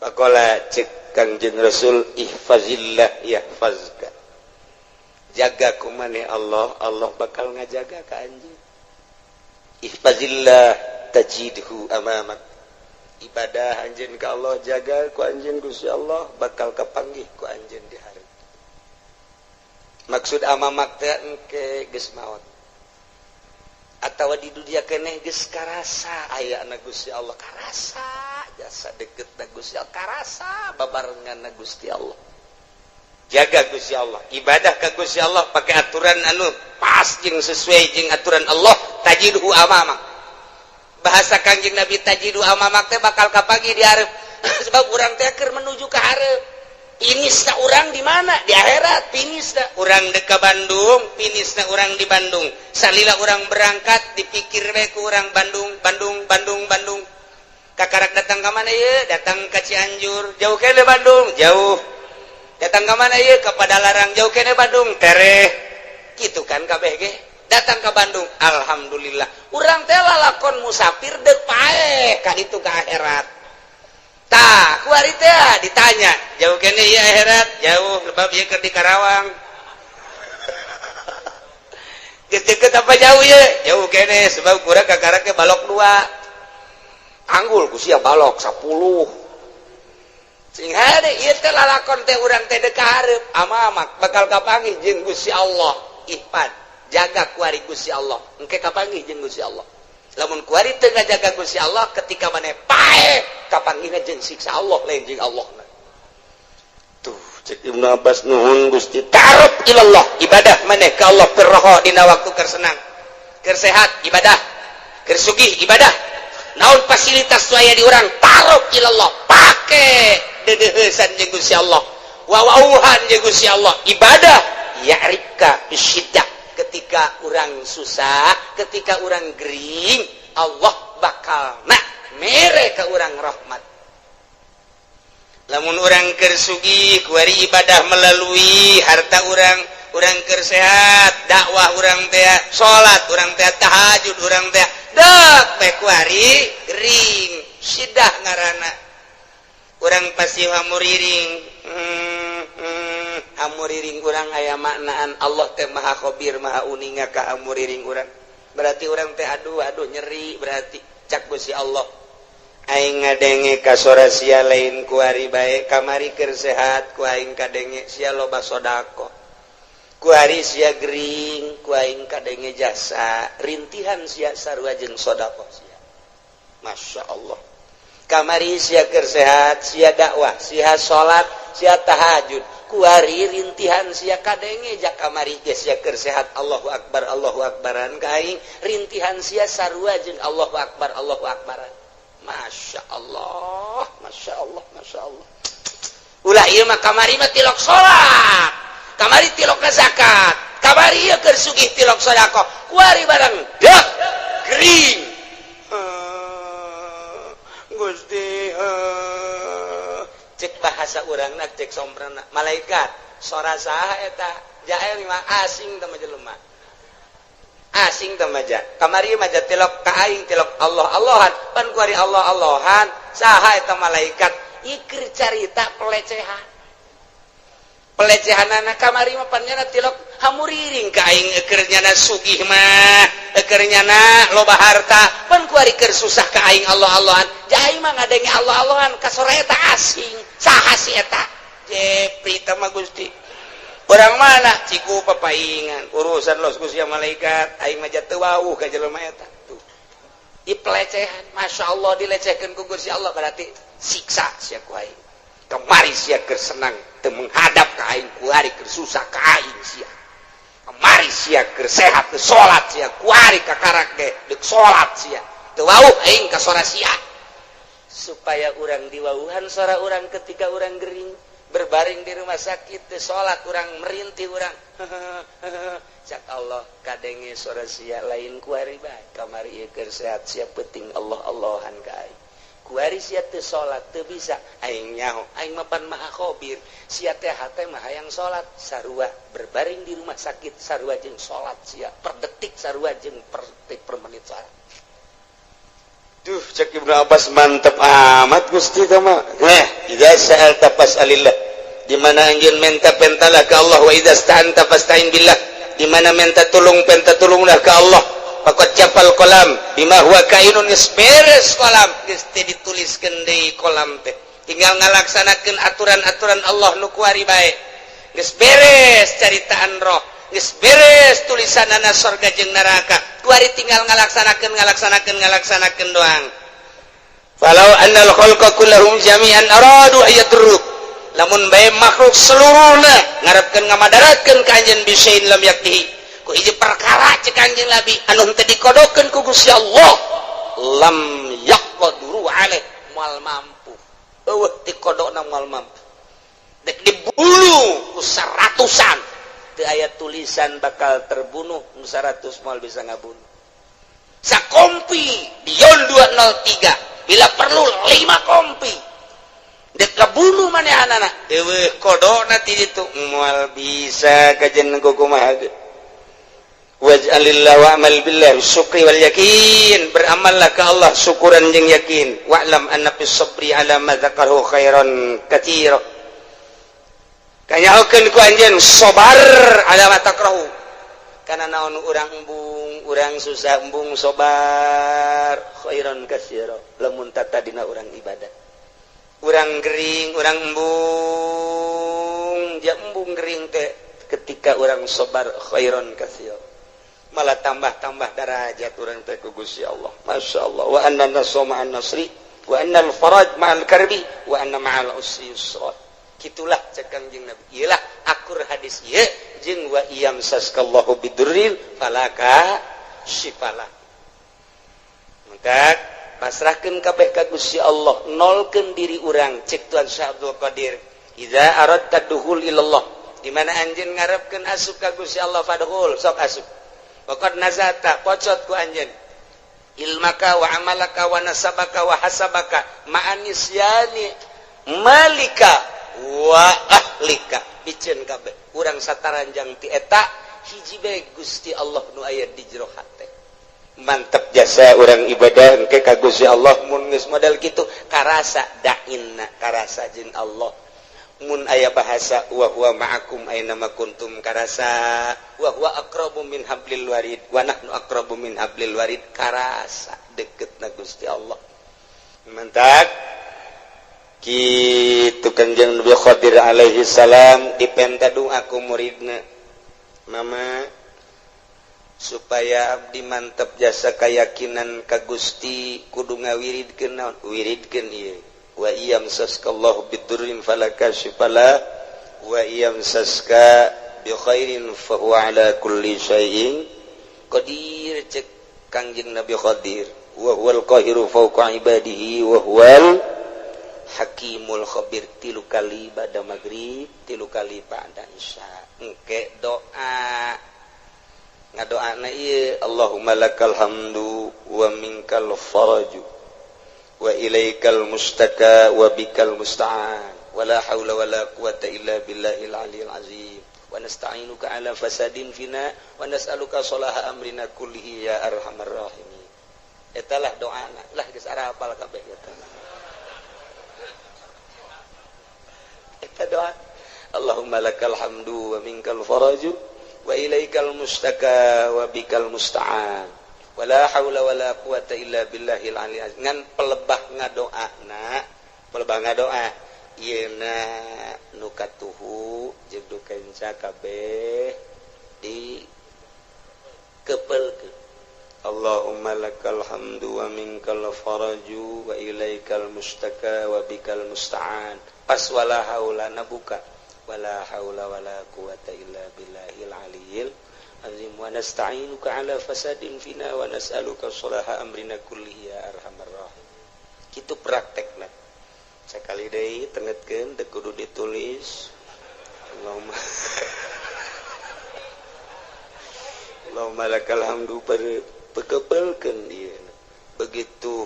Faqala, cek Kangjeng Rasul, ihfazillah yahfazka, jaga ku maneh Allah, Allah bakal ngajaga ka anjeun. Ihfazillah tajidhu amamak, ibadah anjeun ka Allah, jaga ku anjeun Gusti Allah, bakal kapanggih ku anjeun di hari. Maksud amamak teh engke geus maot atawa di dunia keneh geus karasa aya na Gusti Allah, karasa jasa deket na Gusti Allah, karasa babarengan na Gusti Allah. Jaga Gusti Allah, ibadah ka Gusti Allah pakai aturan anu pas jeung sesuai jeung aturan Allah, tajidhu amamak. Bahasa Kangjeng Nabi, tajidhu amamak teh bakal kapanggih di hareup, sebab urang teh keur menuju ke hareup. Finishna urang di mana? Di akhirat finishna. Urang dek ka Bandung, finishna urang di Bandung. Salila urang berangkat dipikir we ku urang Bandung, Bandung, Bandung, Bandung. Kakarak datang ke mana ye? Datang ke Cianjur, jauh kene Bandung, jauh. Datang ke mana ye? Ke Padalarang, jauh kene Bandung, tereh. Gitu kan kabeh ge. Datang ke Bandung, alhamdulillah. Urang teh lalakon musafir dek paeh ka ditu ke akhirat. Tah, kuari teh ditanya, jauh kene ieu akhirat? Jauh, sebab ieu keur di Karawang. Geus deket apa jauh ye? Jauh kene, sebab kurang kakara ke balok dua. Anggul ku sia balok 10. Sing hade ieu teh lalakon teh urang teh dek ka hareup, amamak bakal kapanggih jeung Gusti Allah. Ihfad, jaga kuari Gusti Allah. Engke kapanggih jeung Gusti Allah. Lamun kuari teu ngajaga Gusti Allah, ketika maneh paeh kapanggihna jeung siksa Allah, lain jeung Allah. Tuh, cek Ibnu Abbas, nuhun Gusti. Ta'aruf ilallah, ibadah maneh ka Allah firroho, dina waktu keur senang, keur sehat ibadah, keur sugih ibadah, naon fasilitas aya di urang, ta'aruf ilallah, pake dedeheusan jeung Gusti Allah, wawauhan jeung Gusti Allah, ibadah. Ya'rifka bisyiddah, ketika orang susah, ketika orang gering, Allah bakal nak mere ke orang rahmat. Lamun orang keur sugih, kuari ibadah melalui harta orang. Orang keur sehat, dakwah orang teh, salat orang teh, tahajud orang teh, dek bae kuari gering, sidah ngaranna. Urang pasti hamuriring, hamuriring urang aya maknaan. Allah teh maha khabir, maha uninga ka hamuriring urang. Berarti urang teh aduh aduh nyeri, berarti cak Gusti Allah, aing ngadenge ka sora sia lain kuari bae, kamari keur sehat ku aing kadenge sia loba sodako, kuari sia gering ku aing kadenge jasa rintihan sia sarua jeung sodako sia. Masya Allah. Kamari sia keur sehat, sia dakwah, sia salat, sia tahajud, kuari rintihan sia kadenge. Jak kamari ge sia keur sehat Allahu akbar Allahu akbaran ka aing, rintihan sia sarua jeung Allahu akbar Allahu akbaran. Masya Allah, Masya Allah, Masya Allah. Ulah ieu mah, kamari mah tilok salat, kamari tilok zakat, kamari ieu keur sugih tilok sedekah, kuari barang dek gering, Gusti, cek bahasa urang, cek somprana, malaikat sora saha eta? Jael mah asing teh jelema. Asing teh maja. Kamari maja tilok ka aing, tilok Allah Allahan. Pan kuari Allah Allahan, saha eta malaikat? Ikir carita pelecehan. Pelecehan anak kamari mah pan nyana tilok hamuriring ka aing, eukeur nyana sugih mah, eukeur nyana loba harta, pan kuari keur susah ka aing Allah Allahan. Jai mah ngadenge Allah Allahan ka sora eta asing. Saha si eta? Jepri teh mah, Gusti. Orang mana? Ciku papaingan. Urusan los ku sia malaikat, aing mah teu wawuh ka jelema eta. Tuh. Di pelecehan, Masya Allah, dilecehkeun ku Gusti Allah, berarti siksa sia ku aing. Kemari sia keur senang teu menghadap ka aing, kuari keur susah ka aing sia. Kemari sia keur sehat teu salat sia, kuari kakarak ge deuk salat sia. Teu wawuh aing ka sora sia. Supaya urang diwauhan sora urang ketika urang gering, berbaring di rumah sakit, teu salat urang, merintih urang, cak Allah, kadenge sora sia lain kuari bae. Kamari ieu keur sehat sia penting Allah Allahan ka aing, kuari sia teu salat teu bisa, aing nyaho aing mah pan maha khabir. Sia teh hate mah hayang salat, sarua berbaring di rumah sakit sarua jeung salat sia, per detik sarua jeung per detik, per menit salat. Duh, cek Ibnu Abbas, mantep amat Gusti mah. Eh, idza sa'alta fas'alillah. Di mana anjeun minta, pentalah ke Allah. Wa idza sta'anta fasta'in billah. Di mana minta tulung, penta tulunglah ke Allah. Faqad jaffal qalam bima huwa kainun, geus beres kolam, geus teu dituliskeun deui kolam teh. Tinggal ngalaksanakeun aturan-aturan Allah nu kuari bae. Geus beres caritaan roh, geus beres tulisanana sorga jeung neraka. Kuari tinggal ngalaksanakeun, ngalaksanakeun, ngalaksanakeun doang. Falau annal khalqa kullahum jami'an aradu ayadurruk, lamun bae makhluk seluruhna ngarepkeun ngamadaratkeun ka anjeun, bisyai'in lam yaktihi, ku hiji perkara, cek Kanjeng Nabi, anu henteu dikodokeun ku Gusti Allah, lam yaqduru alaih, moal mampu. Eueuh dikodokna moal mampu. Dek dibunuh ku seratusan, teu aya tulisan bakal terbunuh, nu 100 moal bisa ngabunuh. Sakompi Dion 203, bila perlu 5 kompi, dek kabunuh manehanana, eueuh kodokna ti ditu, moal bisa kajen kumaha ge. Waj'alillah wa'mal billah syukri wal yakin, beramallah ke Allah syukuran jeung yakin. Wa'lam anna fis sabri ala ma dzakarahu khairan katsira, kanyahokeun ku anjeun sabar ala ma takrahu, kana naon urang embung, urang susah embung, sabar, khairan katsira. Lamun tatadina urang ibadah, urang gering, urang embung, ja embung gering teh, ketika urang sabar, khairan katsira, malah tambah-tambah darajat urang teh ku Gusti Allah. Masya Allah. Wa anna nasra ma'an nasri, wa anna al-faraj ma'al karbi, wa anna ma'al usri yusra. Gitulah cek Kangjeng Nabi. Iyalah akur hadis ieu jeung wa iyamsaskallahu bidurrin fala kasyifalah. Maka pasrahkeun kabeh ka Gusti Allah, nolkeun diri urang. Cek Tuan Syekh Abdul Qadir, idza aradta dukhul ilallah, di mana anjeun ngarepkeun asup ka Gusti Allah, fadkhul, sok asup. Waqad nazata, pocot ku anjeun, ilmaka wa amalaka wa nasabaka wa hasabaka ma'anisyani malika wa ahlika, piceun kabeh urang sataranjang ti eta hiji bae, Gusti Allah nu aya di jero hate. Mantap jasa urang ibadah engke ka Gusti Allah. Mun geus model kitu, karasa dainna, karasa jeung Allah. Mun aya bahasa wa huwa ma'akum aina ma kuntum, karasa. Wa huwa aqrabu min hablil warid, wa nahnu aqrabu min hablil warid, karasa deket na Gusti Allah. Mantap kitu Kanjeng Nabi Khadir alaihi salam dipenta doa ku muridna, "Mama, supaya abdi mantep jasa keyakinan ka Gusti, kudu ngawiridkeun naon? Wiridkeun ieu: wa iyamsaskallahu bidurrin fala kasyifalah, wa iyamsaska bi khairin fa huwa ala kulli syai'in qadir." Cek Kangjeng Nabi Khadir, wa huwal qahiru fawqa ibadihi wa huwal hakimul khabir. Tilu kali ba'da maghrib, tilu kali ba'da isya. Engke doa, ngadoana ieu: Allahumma lakal hamdu wa minkal faraju wa ilaikal mustaka wa bikal musta'an, wala haula wala quwata illa billahil aliyil azim. Wa nasta'inuka ala fasadin fina wa nas'aluka sholaha amrina kullihi ya arhamar rahimin. Eta lah doana lah geus arapal kabeh eta. Eta doa. Allahumma lakal hamdu wa minkal faraju wa ilaikal mustaka wa bikal musta'an. Wala haula wala quwata illa billahil aliyil azim. Ngan pelebah ngadoana, pelebah ngadoa ieuna nu katuhu jeung nu kenca kabeh di kepelkeun. Allahumma lakal hamdu wa minkal faraju wa ilaikal mustaka wa bikal musta'an. Pas wala haula na buka wala haula wala quwata illa billahil aliyil azim wa nasta'inuka ala fasadin fina wa nas'aluka sholaha amrina kullihi ya arhamar rahimin. Kitu praktekna. Sakali deui tengetkeun teu kudu ditulis. Allahumma Allahumma lakal hamdu pekepelkeun ieu. Begitu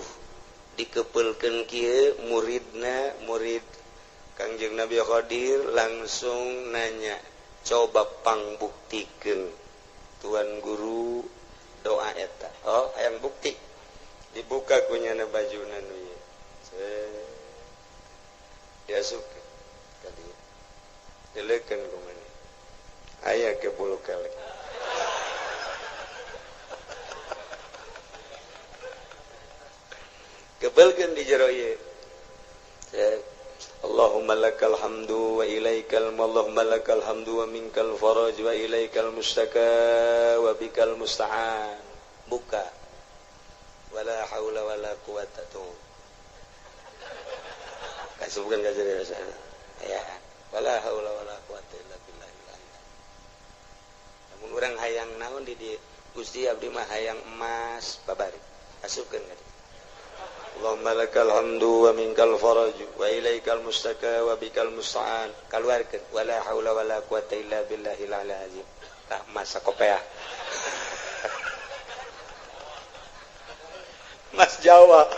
dikepelkeun kieu muridna murid Kangjeng Nabi Khadir langsung nanya, coba pangbuktikeun tuan guru doa eta. Oh, hayang bukti. Dibuka kunyana bajuna nu ieu. Diasupkeun ka dieu. Dileukeun ku maneh. Aya ke bulu kelek. Kebelkeun di jero ieu. Allahumma lakal hamdu wa ilaikal Allahumma lakal hamdu wa minkal faraj wa ilaikal mustaka wa bikal musta'an. Buka. Wala haula wala quwata tuh. Kasubkeun ka jero ya. Wala haula wala quwata illa billah. Lamun urang hayang naon di dieu? Gusti abdi mah hayang emas babari. Asupkeun ka dieu. Allahumma lakal hamdu wa minkal faraj wa ilaikal mustaka wa bikal musta'an. Kaluarkeun wala haula wala quwata illa billahil aliyil azim. Tah masa kopeah. Mas Jawa.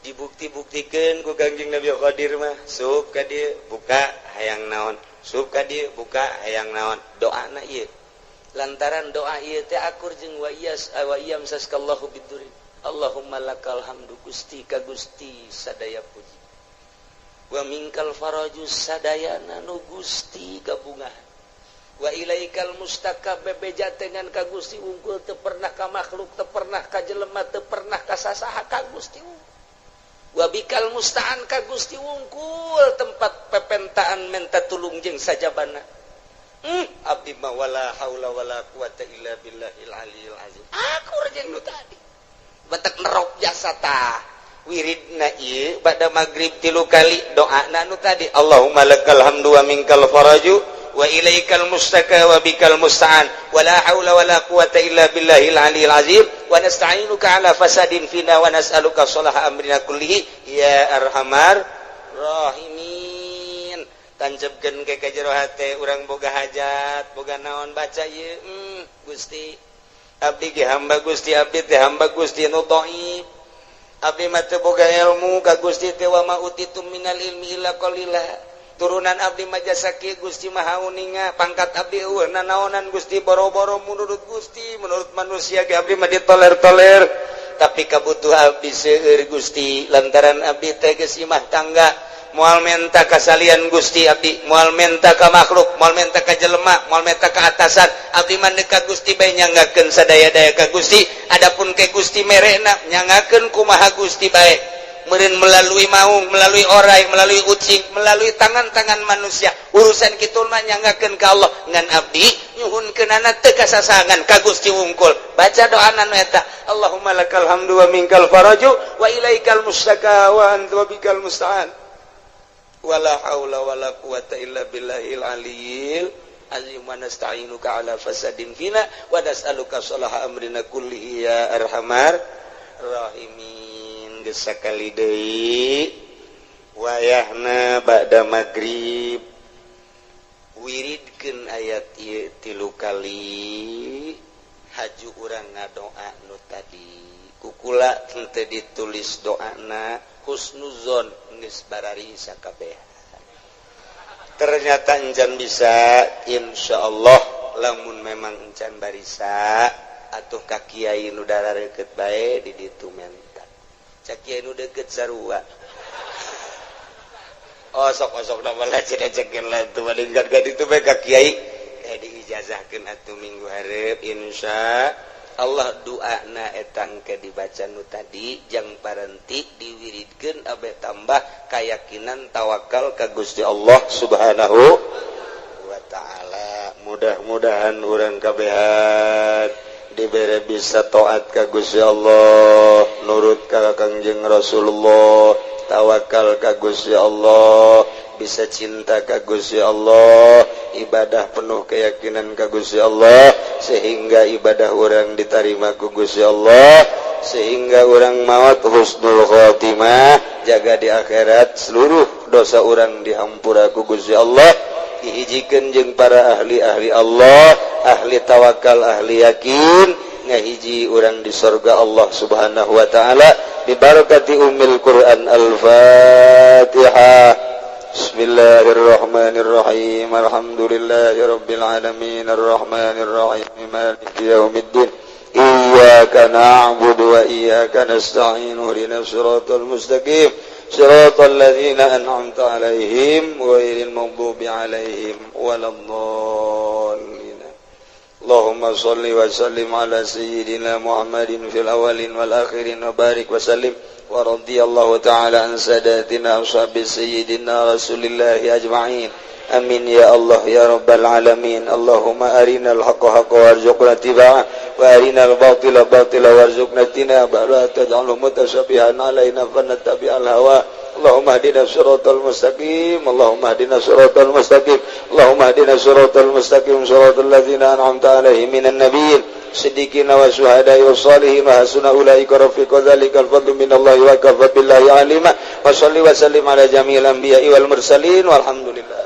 Dibukti-buktikeun ku Kangjeng Nabi Khadir mah, sup ka dieu buka hayang naon, sup ka dieu buka hayang naon. Doana ieu. Lantaran doa ieu teh akur jeung wa iyas wa iyam saskallahu bidurin. Allahumma lakal hamdu Gusti ka Gusti sadaya puji. Wa minkal faraju sadayana nu Gusti gabungan. Wa ilaikal mustaka bebeja dengan ka Gusti unggul teu pernah ka makhluk, teu pernah ka jelema, teu pernah ka sasaha ka Gusti unggul. Wa bikal musta'an ka Gusti unggul tempat pepentaan menta tulung jeung sajabana. Abdi mah wala haula wala quwata illa billahil aliyil azim. Akur jeung nu tadi. Batak nerok jasa tah. Wiridna ieu bada magrib 3 kali doana nu tadi. Allahumma lakal hamdu wa minkal faraju wa ilaikal mustaka wa bikal musta'an wala haula wala quwata illa billahil aliyil azim wa nasta'inuka ala fasadin fina wa nas'aluka sholaha amrina kullihi ya arhamar rahimin. Tanjebkeun ke jero hate urang boga hajat boga naon baca ieu. Gusti abdi ge hamba Gusti, abdi teh hamba Gusti nu dhaif, abdi mah teu boga ilmu ka Gusti teh wa ma utitu minal ilmi illa qalila. Turunan abdi mah jasa kieu Gusti Maha Uninga, pangkat abdi eueuh nanaonan Gusti, boro-boro menurut Gusti, menurut manusia ge abdi mah ditoler-toler, tapi kabutuh abdi seueur Gusti lantaran abdi teh geus imah tangga. Moal menta kasalian Gusti abdi, moal menta ka makhluk, moal menta ka jelema, moal menta ka atasan, abdi mah ka Gusti bae nyanggakeun sadaya-daya ka Gusti. Adapun ke Gusti merena nyanggakeun kumaha Gusti bae, meureun melalui maung, melalui orai, melalui ucing, melalui tangan-tangan manusia. Urusan kitu mah nyanggakeun ka Allah. Ngan abdi nyuhunkeunana teu kasasangan ka Gusti wungkul. Baca doana nu eta, Allahumma lakal hamdu wa minkal faraju wa ilaikal mustaka wa anta bikal musta'an. Wala haula wala quwata illa billahil aliyil azim wa nasta'inuka ala fasadin fina wa nas'aluka sholaha amrina kullihi ya arhamar rahimin. Geus sakali deui wayahna ba'da magrib wiridkeun ayat ieu 3 kali haju urang ngadoa nu tadi kukula teu ditulis doana husnuzon geus barari sakabeh. Ternyata encan bisa. Insya Allah lamun memang encan barisa atau ka kiai nu deket bae di ditu, menta cak kiai nu deket sarua. Oh, sok sok nama lah cek cek lah tuh gak itu bae ka kiai eh diijazahkeun atuh minggu hareup. Insya Allah doana etang ke dibaca nu tadi, jang parenti diwiridkeun abe tambah keyakinan tawakal ka Gusti Allah Subhanahu wa Ta'ala. Mudah-mudahan urang kabehan dibere bisa taat ka Gusti Allah, nurut ka Kangjeng Rasulullah, tawakal ka Gusti Allah, bisa cinta ka Gusti Allah, ibadah penuh keyakinan ka Gusti Allah, sehingga ibadah urang diterima ku Gusti Allah, sehingga urang maut husnul khotimah, jaga di akhirat seluruh dosa urang dihampura ku Gusti Allah, dihijikeun jeung para ahli-ahli Allah, ahli tawakal, ahli yakin, ngahiji urang di surga Allah Subhanahu wa Ta'ala, bibarakati ummil Quran. Al-Fatihah. Bismillahirrahmanirrahim. Alhamdulillahirabbil alamin, arrahmanir rahim, maliki yaumiddin. Iyyaka na'budu wa iyyaka nasta'in. Ihdinas siratal mustaqim. Siratal ladzina an'amta 'alaihim ghairil maghdubi 'alaihim waladdallin. Allahumma salli wa sallim ala sayyidina Muhammadin fil awwalin wal akhirin wa barik wa sallim. Wa radiyallahu ta'ala an sadatina ashabi sayyidina Rasulillah ajma'in. Amin ya Allah ya rabbal alamin. Allahumma arinal haqqa haqqa warzuqna ittiba'ah, wa arinal batila batila warzuqna ijtinabah, la taj'alhu mutasyabihan alaina fanattabi'al hawa. Allahumma hdina siratal mustaqim. Allahumma hdina siratal mustaqim. Allahumma hdina siratal mustaqim, siratal ladzina an'amta alaihim minan nabiyyin, siddiqin wa syuhada'i wa salihin, wa hasuna ulaika rafiqa. Dzalikal fadlu minallahi wa kafa billahi alima. Wa salli wa sallim ala jami'il anbiya'i wal mursalin, walhamdulillah.